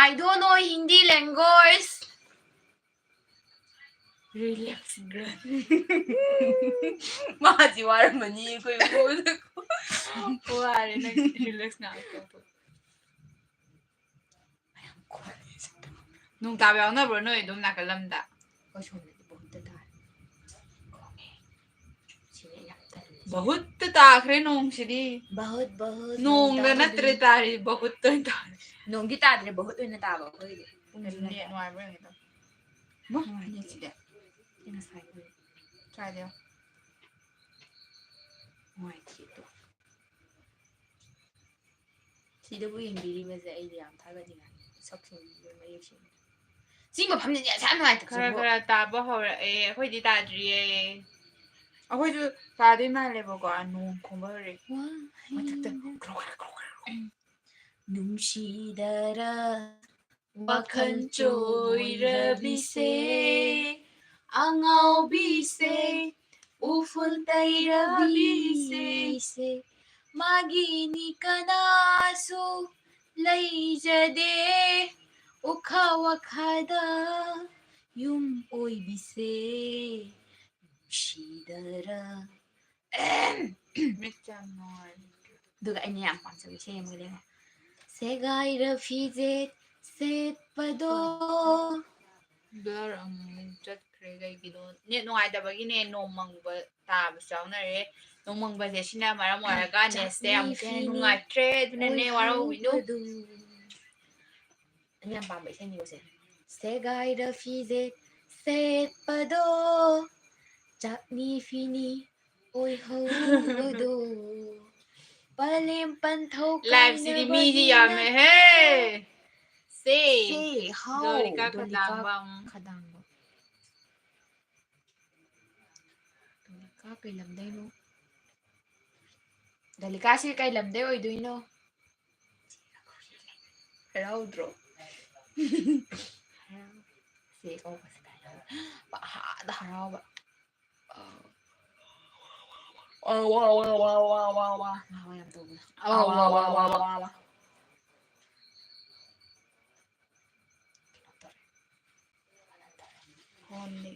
I don't know Hindi language. Relax girl. ꯃꯥꯁꯤ ꯋꯥꯔꯝꯃꯅꯤ ꯑꯩꯈꯣꯏ ꯎꯕꯗ꯫ ꯋꯥꯔꯦ ꯅꯪ relax ꯉꯥꯛꯇ ꯇꯧ꯫ ꯅꯣꯡ ꯇꯥꯕ ꯌꯥꯎꯅꯕ꯭ꯔꯣ ꯅꯣꯏ ꯑꯗꯨꯝ ꯅꯥꯀꯜ ꯂꯝꯗ? ꯑꯩꯈꯣꯏ ꯁꯣꯝꯗꯗꯤ ꯕꯍꯨꯠꯇ ꯇꯥꯔꯦ꯫ ꯈꯣꯡꯉꯦ꯫ ꯁꯤꯅꯦ ꯌꯥꯝ ꯇꯜꯂꯤꯁꯦ꯫ ꯕꯍꯨꯠꯇ ꯇꯥꯈ꯭ꯔꯦ ꯅꯣꯡꯁꯤꯗꯤ꯫ ꯕꯍꯨꯠ, ꯕꯍꯨꯠ, ꯅꯣꯡꯗ ꯅꯣꯡ ꯅꯠꯇ꯭ꯔꯦ ꯇꯥꯕꯗꯨꯅꯤ꯫ ꯇꯥꯔꯤ, ꯕꯍꯨꯠꯇ ꯑꯣꯏꯅ ꯇꯥꯔꯦ꯫ ꯅꯣꯡꯗꯤ ꯇꯥꯗ꯭ꯔꯦ, ꯕꯍꯨꯠ ꯑꯣꯏꯅ ꯇꯥꯕ ꯑꯩꯈꯣꯏꯒꯤꯗꯤ꯫ ꯄꯨꯡ ꯑꯗꯨꯅꯦ ꯀꯌꯥ? ꯅꯨꯡꯉꯥꯏꯕ꯭ꯔꯥ ꯌꯦꯡꯒꯦ ꯇꯧ꯫ ꯃꯥ, ꯅꯨꯡꯉꯥꯏꯇꯦ꯫ ꯅꯦꯠꯁꯤꯗꯤ꯫ ꯑꯩ ꯉꯁꯥꯏ ꯀꯥꯏꯗ? ꯅꯨꯡꯉꯥꯏꯇꯦ ꯑꯗꯣ꯫ ꯁꯤꯗꯕꯨ ꯌꯦꯡꯕꯤꯔꯤꯕꯁꯦ ꯑꯩꯗꯤ ꯌꯥꯝ ꯊꯥꯒꯠꯅꯤꯡꯉꯥꯏ꯫ ꯁꯛꯁꯤꯡꯁꯤꯁꯨ ꯃꯌꯦꯛ ꯁꯦꯡꯅ꯫ ꯁꯤ ꯃꯐꯝꯁꯤꯗꯤ ꯑꯁꯥ ꯅꯨꯡꯉꯥꯏꯇꯕꯁꯤꯕꯨ꯫ ꯈꯔ ꯈꯔ ꯇꯥꯕ ꯍꯧꯔꯛꯑꯦ꯫ ꯑꯩꯈꯣꯏꯗꯤ ꯇꯥꯗ꯭ꯔꯤꯌꯦ꯫ ꯑꯩꯈꯣꯏꯁꯨ ꯇꯥꯗꯣꯏ ꯃꯥꯜꯂꯦꯕꯀꯣ꯫ ꯅꯣꯡ ꯈꯣꯡꯕ ꯍꯧꯔꯛꯑꯦ꯫ ꯋꯥꯍꯩ ꯃꯊꯛꯇ ꯀ꯭ꯔꯣꯛ ꯀ꯭ꯔꯣꯛ ꯀ꯭ꯔꯣꯛ ꯀ꯭ꯔꯣꯛ꯫ ꯅꯨꯡꯁꯤꯗꯔ ꯋꯥꯈꯜ ꯆꯣꯏꯔꯕꯤꯁꯦ, ꯑꯉꯥꯎꯕꯤꯁꯦ, ꯎꯐꯨꯜ ꯇꯩꯔꯕꯤꯁꯦ, ꯃꯥꯒꯤꯅꯤ ꯀꯅꯥꯁꯨ ꯂꯩꯖꯗꯦ, ꯎꯈꯥ ꯋꯥꯈꯥꯗ ꯌꯨꯝ ꯑꯣꯏꯕꯤꯁꯦ꯫ ꯅꯨꯡꯁꯤꯗꯔ꯫ ꯃꯤꯠꯁꯦ ꯌꯥꯝ ꯅꯨꯡꯉꯥꯏ꯫ ꯑꯗꯨꯒ ꯑꯩꯅ ꯌꯥꯝ ꯄꯥꯝꯖꯕ ꯏꯁꯩ ꯑꯃꯒ ꯂꯩꯕ, ꯁꯦꯒꯥꯏꯔ ꯐꯤꯖꯦꯠ ꯁꯦꯠꯄꯗꯣ꯫ ꯕ꯭ꯂꯔ ꯑꯃꯨꯛ ꯆꯠꯈ꯭ꯔꯦ ꯀꯩꯒꯤꯅꯣ? ꯅꯦꯠ ꯅꯨꯡꯉꯥꯏꯇꯕꯒꯤꯅꯦ, ꯅꯣꯡ ꯃꯪꯕ ꯇꯥꯕꯁꯨ ꯌꯥꯎꯅꯔꯦ꯫ ꯅꯣꯡ ꯃꯪꯕꯁꯦ ꯁꯤꯅ ꯃꯔꯝ ꯑꯣꯏꯔꯒ ꯅꯦꯠꯁꯦ ꯌꯥꯝ ꯊꯤꯅ ꯅꯨꯡꯉꯥꯏꯇ꯭ꯔꯦ, ꯑꯗꯨꯅꯅꯦ ꯋꯥꯔꯧꯕꯤꯅꯨ꯫ ꯑꯩꯅ ꯌꯥꯝ ꯄꯥꯝꯕ ꯏꯁꯩꯅꯤꯀꯣ ꯁꯦ꯫ ꯁꯦꯒꯥꯏꯔ ꯐꯤꯖꯦꯠ ꯁꯦꯠꯄꯗꯣ, ꯆꯥꯛꯅꯤ ꯐꯤꯅꯤ ꯑꯣꯏꯍꯧꯕꯗꯣ, ꯄꯂꯦꯝ ꯄꯟꯊꯧ ꯂꯥꯏꯞꯁꯤꯗꯤ ꯃꯤꯗꯤ ꯀꯥꯏꯅꯕꯒꯤꯅ꯫ ꯌꯥꯝꯃꯦꯍꯦ꯫ ꯁꯦ ꯁꯦ ꯍꯥꯎ, ꯗꯣꯂꯤꯀꯥ ꯗꯣꯂꯤꯀꯥ ꯈꯗꯥꯡꯕꯝ꯫ ꯈꯗꯥꯡꯕꯝ꯫ ꯗꯣꯂꯤꯀꯥ ꯀꯩ ꯂꯝꯗꯩꯅꯣ? ꯗꯣꯂꯤꯀꯥꯁꯤ ꯀꯩ ꯂꯝꯗꯩ ꯑꯣꯏꯗꯣꯏꯅꯣ? ꯍꯔꯥꯎꯗ꯭ꯔꯣ? ꯁꯦ ꯀꯧꯕꯁꯦ ꯀꯩꯅꯣ? ꯄꯪꯍꯥꯗ ꯍꯔꯥꯎꯕ꯫ ꯑ, ꯋꯥ, ꯋꯥ, ꯋꯥ, ꯋꯥ, ꯋꯥ, ꯋꯥ, ꯋꯥ꯫ ꯉꯥꯎ ꯌꯥꯝ ꯇꯧꯕꯗꯣ꯫ ꯑ, ꯋꯥ, ꯋꯥ, ꯋꯥ, ꯋꯥ, ꯋꯥ꯫ ꯀꯩꯅꯣ ꯇꯧꯔꯦ꯫ ꯐꯣꯟꯗꯤ꯫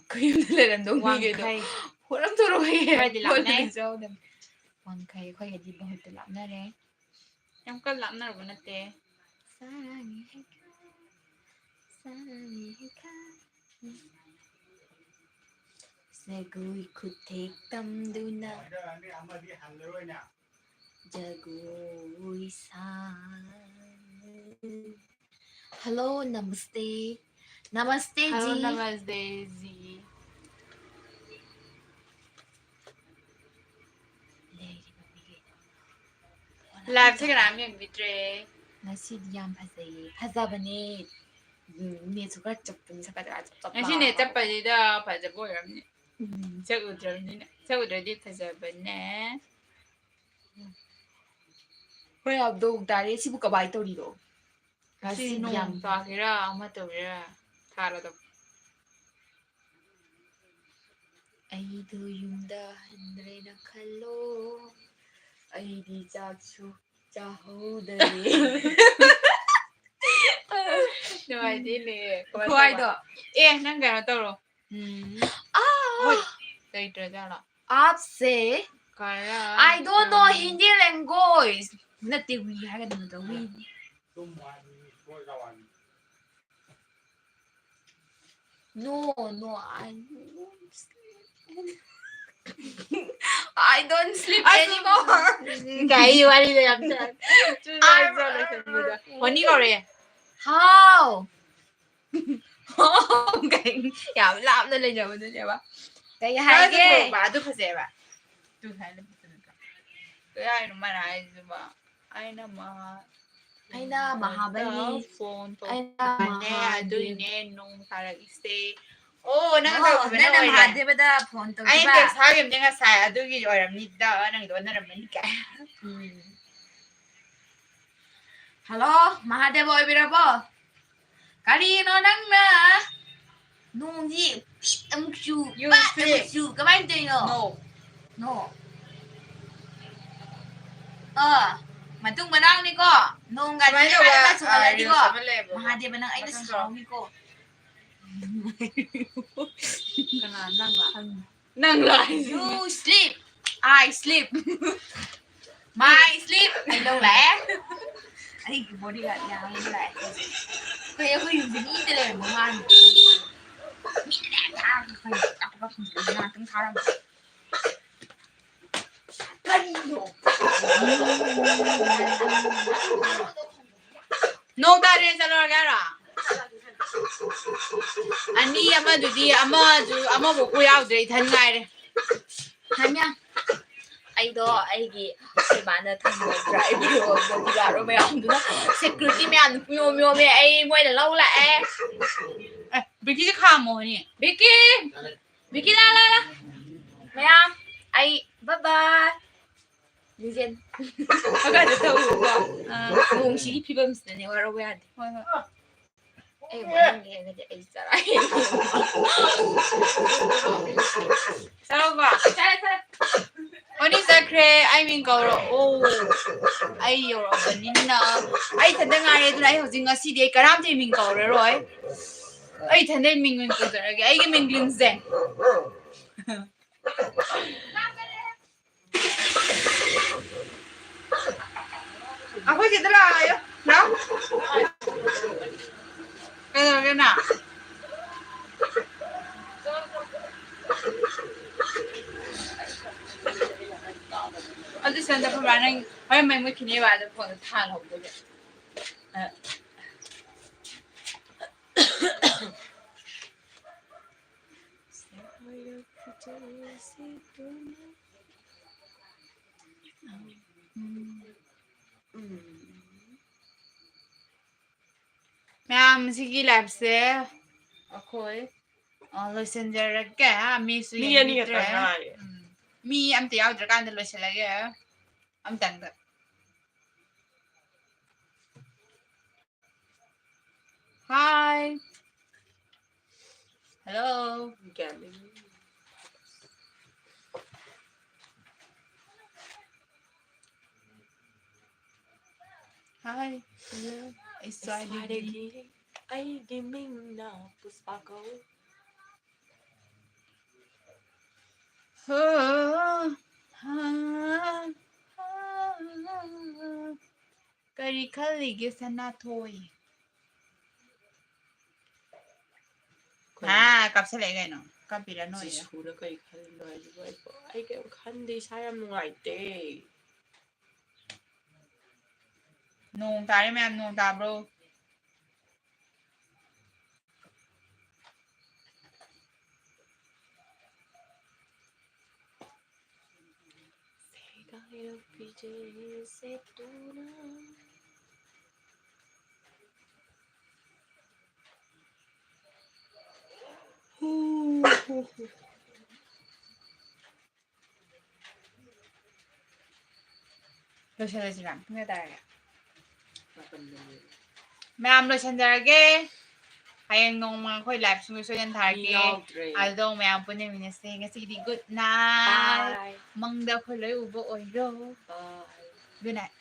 ꯈꯣꯏ ꯌꯨꯝꯗ ꯂꯩꯔꯝꯗꯧ ꯃꯤꯈꯩꯗꯣ꯫ ꯋꯥꯡꯈꯩ꯫ ꯍꯣꯔꯝ ꯇꯧꯔꯛꯑꯣꯌꯦ꯫ ꯈꯔꯗꯤ ꯂꯥꯞꯅꯩ꯫ ꯐꯣꯟꯗ ꯌꯥꯎꯗꯕꯅꯤ꯫ ꯋꯥꯡꯈꯩ ꯑꯩꯈꯣꯏꯒꯗꯤ ꯕꯍꯨꯠꯇ ꯂꯥꯞꯅꯔꯦ꯫ ꯌꯥꯝ ꯀꯟꯅ ꯂꯥꯞꯅꯔꯨꯕ ꯅꯠꯇꯦ꯫ ꯁꯥꯔꯥꯡ ꯍꯦ ꯈꯥ, ꯁꯥꯔꯥꯡ ꯍꯦ ꯈꯥ꯫ ꯖꯒꯣꯏ ꯈꯨꯊꯦꯛ ꯇꯝꯗꯨꯅ ꯖꯒꯣꯏ ꯁꯥ꯫ Hello, ꯅꯃꯁꯇꯦ꯫ ꯅꯃꯁꯇꯦ Hello, ꯖꯤ꯫ ꯅꯃꯁꯇꯦ ꯖꯤ꯫ ꯂꯩꯔꯤꯕ ꯃꯤꯈꯩꯗꯣ꯫ ꯂꯥꯏꯞꯁꯦ ꯀꯅꯥꯝ ꯌꯦꯡꯕꯤꯗ꯭ꯔꯦ꯫ ꯉꯁꯤꯗꯤ ꯌꯥꯝ ꯐꯖꯩꯌꯦ꯫ ꯐꯖꯕꯅꯦ꯫ ꯎꯝ, ꯅꯦꯠꯁꯨ ꯈꯔ ꯆꯞꯄꯅꯤ, ꯁꯀꯠ ꯁꯀꯠ ꯁꯀꯠ ꯉꯁꯤꯅꯦ ꯂꯥꯎꯔꯒ꯫ ꯆꯞꯄꯁꯤꯗ ꯐꯖꯕ ꯑꯣꯏꯔꯝꯅꯤ꯫ ꯎꯝ꯫ ꯁꯛ ꯎꯗ꯭ꯔꯕꯅꯤꯅ꯫ ꯁꯛ ꯎꯗ꯭ꯔꯗꯤ ꯐꯖꯕꯅꯦ꯫ ꯍꯣꯏ, ꯌꯥꯝ ꯗꯣꯡ ꯇꯥꯔꯦ꯫ ꯁꯤꯕꯨ ꯀꯃꯥꯏꯅ ꯇꯧꯔꯤꯅꯣ? ꯉꯁꯤ ꯉꯁꯤꯗꯤ ꯅꯣꯡ ꯌꯥꯝ ꯇꯥꯒꯦꯔꯥ ꯑꯃ ꯇꯧꯒꯦꯔꯥ ꯊꯥꯔꯗꯕ꯫ ꯑꯩꯗꯣ ꯌꯨꯝꯗ ꯍꯟꯗ꯭ꯔꯦꯅ ꯈꯜꯂꯣ, ꯑꯩꯗꯤ ꯆꯥꯛꯁꯨ ꯆꯥꯍꯧꯗꯔꯦ꯫ ꯅꯨꯡꯉꯥꯏꯇꯦꯅꯦ꯫ ꯈꯨꯍꯥꯏꯗꯣ꯫ ꯑꯦ, ꯅꯪ ꯀꯩꯅꯣ ꯇꯧꯔꯣ꯫ ꯎꯝ꯫ ꯑꯥ! ꯍꯣꯏ꯫ ꯂꯩꯇ꯭ꯔꯖꯥꯠꯂꯣ? ꯑꯥꯞꯁꯦ ꯀꯔ I don't know Hindi language. ꯅꯠꯇꯦ, ꯋꯤ ꯍꯥꯏꯒꯗꯕ ꯅꯠꯇ꯭ꯔꯣ? We. No, no, I I don't sleep ꯑꯁ, anymore. ꯀꯥꯏ ꯋꯥꯔꯤꯗ ꯌꯥꯝ ꯆꯥ-, ꯆꯨꯝꯅ ꯆꯥ ꯂꯣꯏꯁꯟꯕꯗ꯫ ꯍꯣꯅꯤ ꯀꯧꯔꯦ꯫ How? How? ꯀꯩ-, ꯌꯥꯝ ꯂꯥꯞꯅ ꯂꯩꯖꯕꯗꯨꯅꯦꯕ꯫ ꯀꯩ ꯍꯥꯏꯒꯦ? ꯊꯣꯛꯂꯛꯄ, ꯑꯗꯨ ꯐꯖꯩꯕ꯫ ꯑꯗꯨ ꯍꯥꯏꯅ ꯐꯖꯅ ꯀꯩ ꯍꯥꯏꯅꯣ ꯃꯥꯅ ꯍꯥꯏꯁꯤꯕꯣ? ꯑꯩꯅ ꯃꯍꯥ-, ꯑꯩꯅ ꯃꯍꯥꯕꯂꯤ꯫ ꯐꯣꯟ ꯑꯩꯅ ꯇꯧꯕꯅꯦ, ꯃꯍꯥꯗꯦꯕ꯫ ꯑꯗꯨꯏꯅꯦ ꯅꯣꯡ ꯇꯥꯔꯛꯏꯁꯦ꯫ ꯑꯣ, ꯅꯪ ꯑꯣ, ꯇꯧꯈꯤꯕꯅ ꯅꯪꯅ ꯑꯣꯏꯔꯦ꯫ ꯃꯍꯥꯗꯦꯕꯗ ꯐꯣꯟ ꯑꯩꯅ ꯇꯧꯈꯤꯕ? ꯇꯦꯛꯁ ꯊꯥꯈꯤꯕꯅꯦ ꯉꯁꯥꯏ, ꯑꯗꯨꯒꯤ ꯑꯣꯏꯔꯝꯅꯤꯗ, ꯅꯪꯒꯤꯗꯣ ꯑꯣꯟꯅꯔꯝꯃꯅꯤ ꯀꯥꯏ꯫ ꯎꯝ꯫ ꯍꯜꯂꯣ, ꯃꯍꯥꯗꯦꯕ ꯑꯣꯏꯕꯤꯔꯕꯣ? ꯀꯔꯤꯅꯣ ꯅꯪꯅ ꯅꯣꯡꯁꯤ ꯄꯤꯠ ꯑꯃꯨꯛ ꯆꯨ, You ꯄꯥꯠ sleep. ꯑꯃꯨꯛ ꯆꯨ, ꯀꯃꯥꯏꯅ ꯇꯧꯔꯤꯅꯣ? No. No. ꯑꯥ, ꯃꯇꯨꯡ ꯃꯅꯥꯎꯅꯤꯀꯣ, ꯅꯣꯡꯒ ꯁꯨꯃꯥꯏꯅ ꯆꯨꯔꯒ ꯇꯧꯕ, ꯆꯨꯁꯜꯂꯛꯑꯗꯤꯀꯣ, ꯑ, reels ꯑꯃ ꯂꯩꯌꯦꯕꯀꯣ꯫ ꯃꯍꯥꯗꯦꯕ ꯅꯪ ꯑꯩꯅ ꯃꯊꯪꯗꯣ꯫ ꯁꯥꯎꯅꯤꯀꯣ꯫ ꯀꯅꯥ, ꯅꯪꯂꯣ? ꯅꯪꯂꯣ ꯍꯥꯏꯁꯤꯕꯨ? You sleep, I sleep. My sleep. ꯑꯩ ꯂꯧ ꯂꯥꯛꯑꯦ꯫ ꯑꯩꯒꯤ bodyguard ꯌꯥꯝ ꯂꯥꯛꯑꯦ꯫ ꯑꯩꯈꯣꯏ, ꯑꯩꯈꯣꯏ ꯌꯨꯝꯁꯦ ꯃꯤꯗ ꯂꯩꯔꯝꯕ ꯃꯥꯜꯂꯦ꯫ ꯃꯤꯗ ꯃꯌꯥꯝ ꯊꯥꯔꯒ ꯑꯩꯈꯣꯏ ꯉꯥꯛꯇꯪ ꯊꯥꯔꯝꯕ꯫ ꯀꯔꯤꯅꯣ? ꯅꯣꯡ ꯇꯥꯔꯦ, ꯆꯠꯂꯨꯔꯒꯦ ꯍꯥꯏꯔꯣ? ꯑꯅꯤ ꯑꯃꯗꯨꯗꯤ ꯑꯃꯁꯨ, ꯑꯃꯐꯥꯎꯕ ꯌꯥꯎꯗ꯭ꯔꯦ, ꯏꯊꯟ ꯉꯥꯏꯔꯦ꯫ ꯍꯥꯏꯃ, ꯑꯩꯗꯣ ꯑꯩꯒꯤ ꯑꯩꯈꯣꯏ ꯃꯥꯅ ꯊꯝꯕ dry bodyguard ꯃꯌꯥꯝꯗꯨꯅ, security ꯃꯌꯥꯝꯗꯨ ꯄꯨꯌꯣꯝ ꯌꯣꯝꯃꯦ, ꯑꯩ ꯃꯣꯏꯅ ꯂꯧ ꯂꯥꯛꯑꯦ꯫ ꯑꯦ, ꯕꯤꯀꯤꯁꯦ ꯈꯥꯝꯃꯣꯅꯦ꯫ ꯕꯤꯀꯤ! ꯕꯤꯀꯤ, ꯂꯥ, ꯂꯥ, ꯂꯥ꯫ ꯃꯌꯥꯝ, ꯑꯩ, bye bye꯫ ꯂꯤꯖꯦꯟ꯫ ꯀꯗꯥꯏꯗ ꯇꯧꯔꯨꯕ? ꯑꯥ꯫ ꯅꯣꯡꯁꯤꯒꯤ ꯐꯤꯕꯝꯁꯤꯗꯅꯦ ꯋꯥꯔꯧꯕ ꯌꯥꯗꯦ꯫ ꯍꯣꯏ, ꯍꯣꯏ꯫ ꯑꯩ ꯃꯅꯤꯡ ꯌꯦꯡꯉꯗꯤ ꯑꯩ ꯆꯔꯥ ꯍꯦꯜꯂꯦ꯫ ꯆꯠꯂꯣꯕ꯫ ꯆꯠꯂꯦ, ꯆꯠꯂꯦ꯫ ꯍꯣꯅꯤ ꯆꯠꯈ꯭ꯔꯦ, ꯑꯩ ꯃꯤꯡ ꯀꯧꯔꯛꯑꯣ꯫ ꯑꯩ ꯌꯧꯔꯛꯑꯕꯅꯤꯅ꯫ ꯑꯩ ꯏꯊꯟꯇ ꯉꯥꯏꯔꯦ, ꯑꯗꯨꯅ ꯑꯩ ꯍꯧꯖꯤꯛ ꯉꯁꯤꯗꯤ ꯑꯩ ꯀꯅꯥꯝꯇꯒꯤ ꯃꯤꯡ ꯀꯧꯔꯔꯣꯏ꯫ ꯑꯩ ꯏꯊꯟꯗꯩ ꯃꯤꯡ ꯑꯣꯏꯅ ꯀꯧꯖꯔꯒꯦ꯫ ꯑꯩꯒꯤ ꯃꯤꯡ ꯂꯤꯟꯖꯦ꯫ ꯑꯩꯈꯣꯏ ꯁꯤꯗ ꯂꯥꯛꯑꯣ꯫ ꯂꯥꯛꯑꯣ꯫ ꯀꯩꯗꯧꯔꯒꯦ ꯅꯪ? ꯑꯗꯨ ꯁꯟꯗ ꯐꯕ꯭ꯔꯥ? ꯅꯪ ꯍꯣꯔꯦꯟ ꯃꯩ ꯃꯨꯠꯈꯤꯅꯦꯕ, ꯑꯗ ꯐꯣꯟꯗꯣ ꯊꯥꯜꯍꯧꯗꯣꯏꯕ꯫ ꯑ꯫ ꯎꯝ꯫ ꯃꯌꯥꯝ, ꯁꯤꯒꯤ liveꯁꯦ ꯑꯩꯈꯣꯏ, ꯑ, ꯂꯣꯏꯁꯤꯟꯖꯔꯒꯦ꯫ ꯃꯤꯁꯨ ꯃꯤ ꯑꯅꯤ ꯈꯛꯇ ꯌꯦꯡꯕꯤꯗ꯭ꯔꯦ꯫ ꯉꯥꯏꯔꯦ꯫ ꯎꯝ꯫ ꯃꯤ ꯑꯝꯇ ꯌꯥꯎꯗ꯭ꯔꯀꯥꯟꯗ ꯂꯣꯏꯁꯤꯜꯂꯒꯦ꯫ ꯑꯝꯇꯪꯗ꯫ Hi. Hello. Hi. Hello. ꯑꯩ ꯁ꯭ꯋꯥꯏꯗꯒꯤ꯫ ꯁ꯭ꯋꯥꯏꯗꯒꯤ ꯑꯩꯒꯤ ꯃꯤꯡꯅ ꯄꯨꯁꯄꯥ ꯀꯧꯏ꯫ ꯍꯣ, ꯍꯥ, ꯍꯥ, ꯍꯥ꯫ ꯀꯔꯤ ꯈꯜꯂꯤꯒꯦ ꯁꯅꯥꯊꯣꯏ? ꯀꯩꯅꯣ? ꯍꯥ, ꯀꯥꯞꯁꯜꯂꯛꯑꯦ ꯀꯩꯅꯣ꯫ ꯀꯥꯞꯄꯤꯔꯅꯨ ꯑꯌꯣ꯫ ꯖꯤꯁꯨꯅ ꯀꯔꯤ ꯈꯜꯂꯤꯅꯣ ꯍꯥꯏꯁꯤꯕꯣ? ꯑꯩ ꯀꯩꯝ ꯈꯟꯗꯦ, ꯏꯁꯥ ꯌꯥꯝ ꯅꯨꯡꯉꯥꯏꯇꯦ꯫ ꯅꯣꯡ ꯇꯥꯔꯦ ꯃꯌꯥꯝ, ꯅꯣꯡ ꯇꯥꯕ꯭ꯔꯣ? ꯂꯣꯏꯁꯤꯜꯂꯁꯤꯔ? ꯄꯨꯡ ꯀꯌꯥ ꯇꯥꯔꯒꯦ? ꯃꯥꯄꯟ ꯃꯤꯅꯤꯠ꯫ ꯃꯌꯥꯝ ꯂꯣꯏꯁꯤꯟꯖꯔꯒꯦ꯫ ꯍꯌꯦꯡ ꯅꯣꯡꯃ ꯑꯩꯈꯣꯏ live ꯁꯨꯡꯁꯣꯏ ꯁꯣꯏꯗꯅ ꯃꯤ ꯊꯥꯔꯛꯀꯦ꯫ ꯌꯥꯎꯗ꯭ꯔꯦ꯫ ꯑꯗꯨꯗ ꯃꯌꯥꯝ ꯄꯨꯟꯅ ꯌꯦꯡꯃꯤꯟꯅꯁꯦ꯫ ꯉꯁꯤꯒꯤꯗꯤ good night꯫ Bye꯫ ꯃꯪꯗ ꯑꯩꯈꯣꯏ ꯂꯣꯏ ꯎꯕ ꯑꯣꯏꯔꯣ꯫ Bye꯫ Good night꯫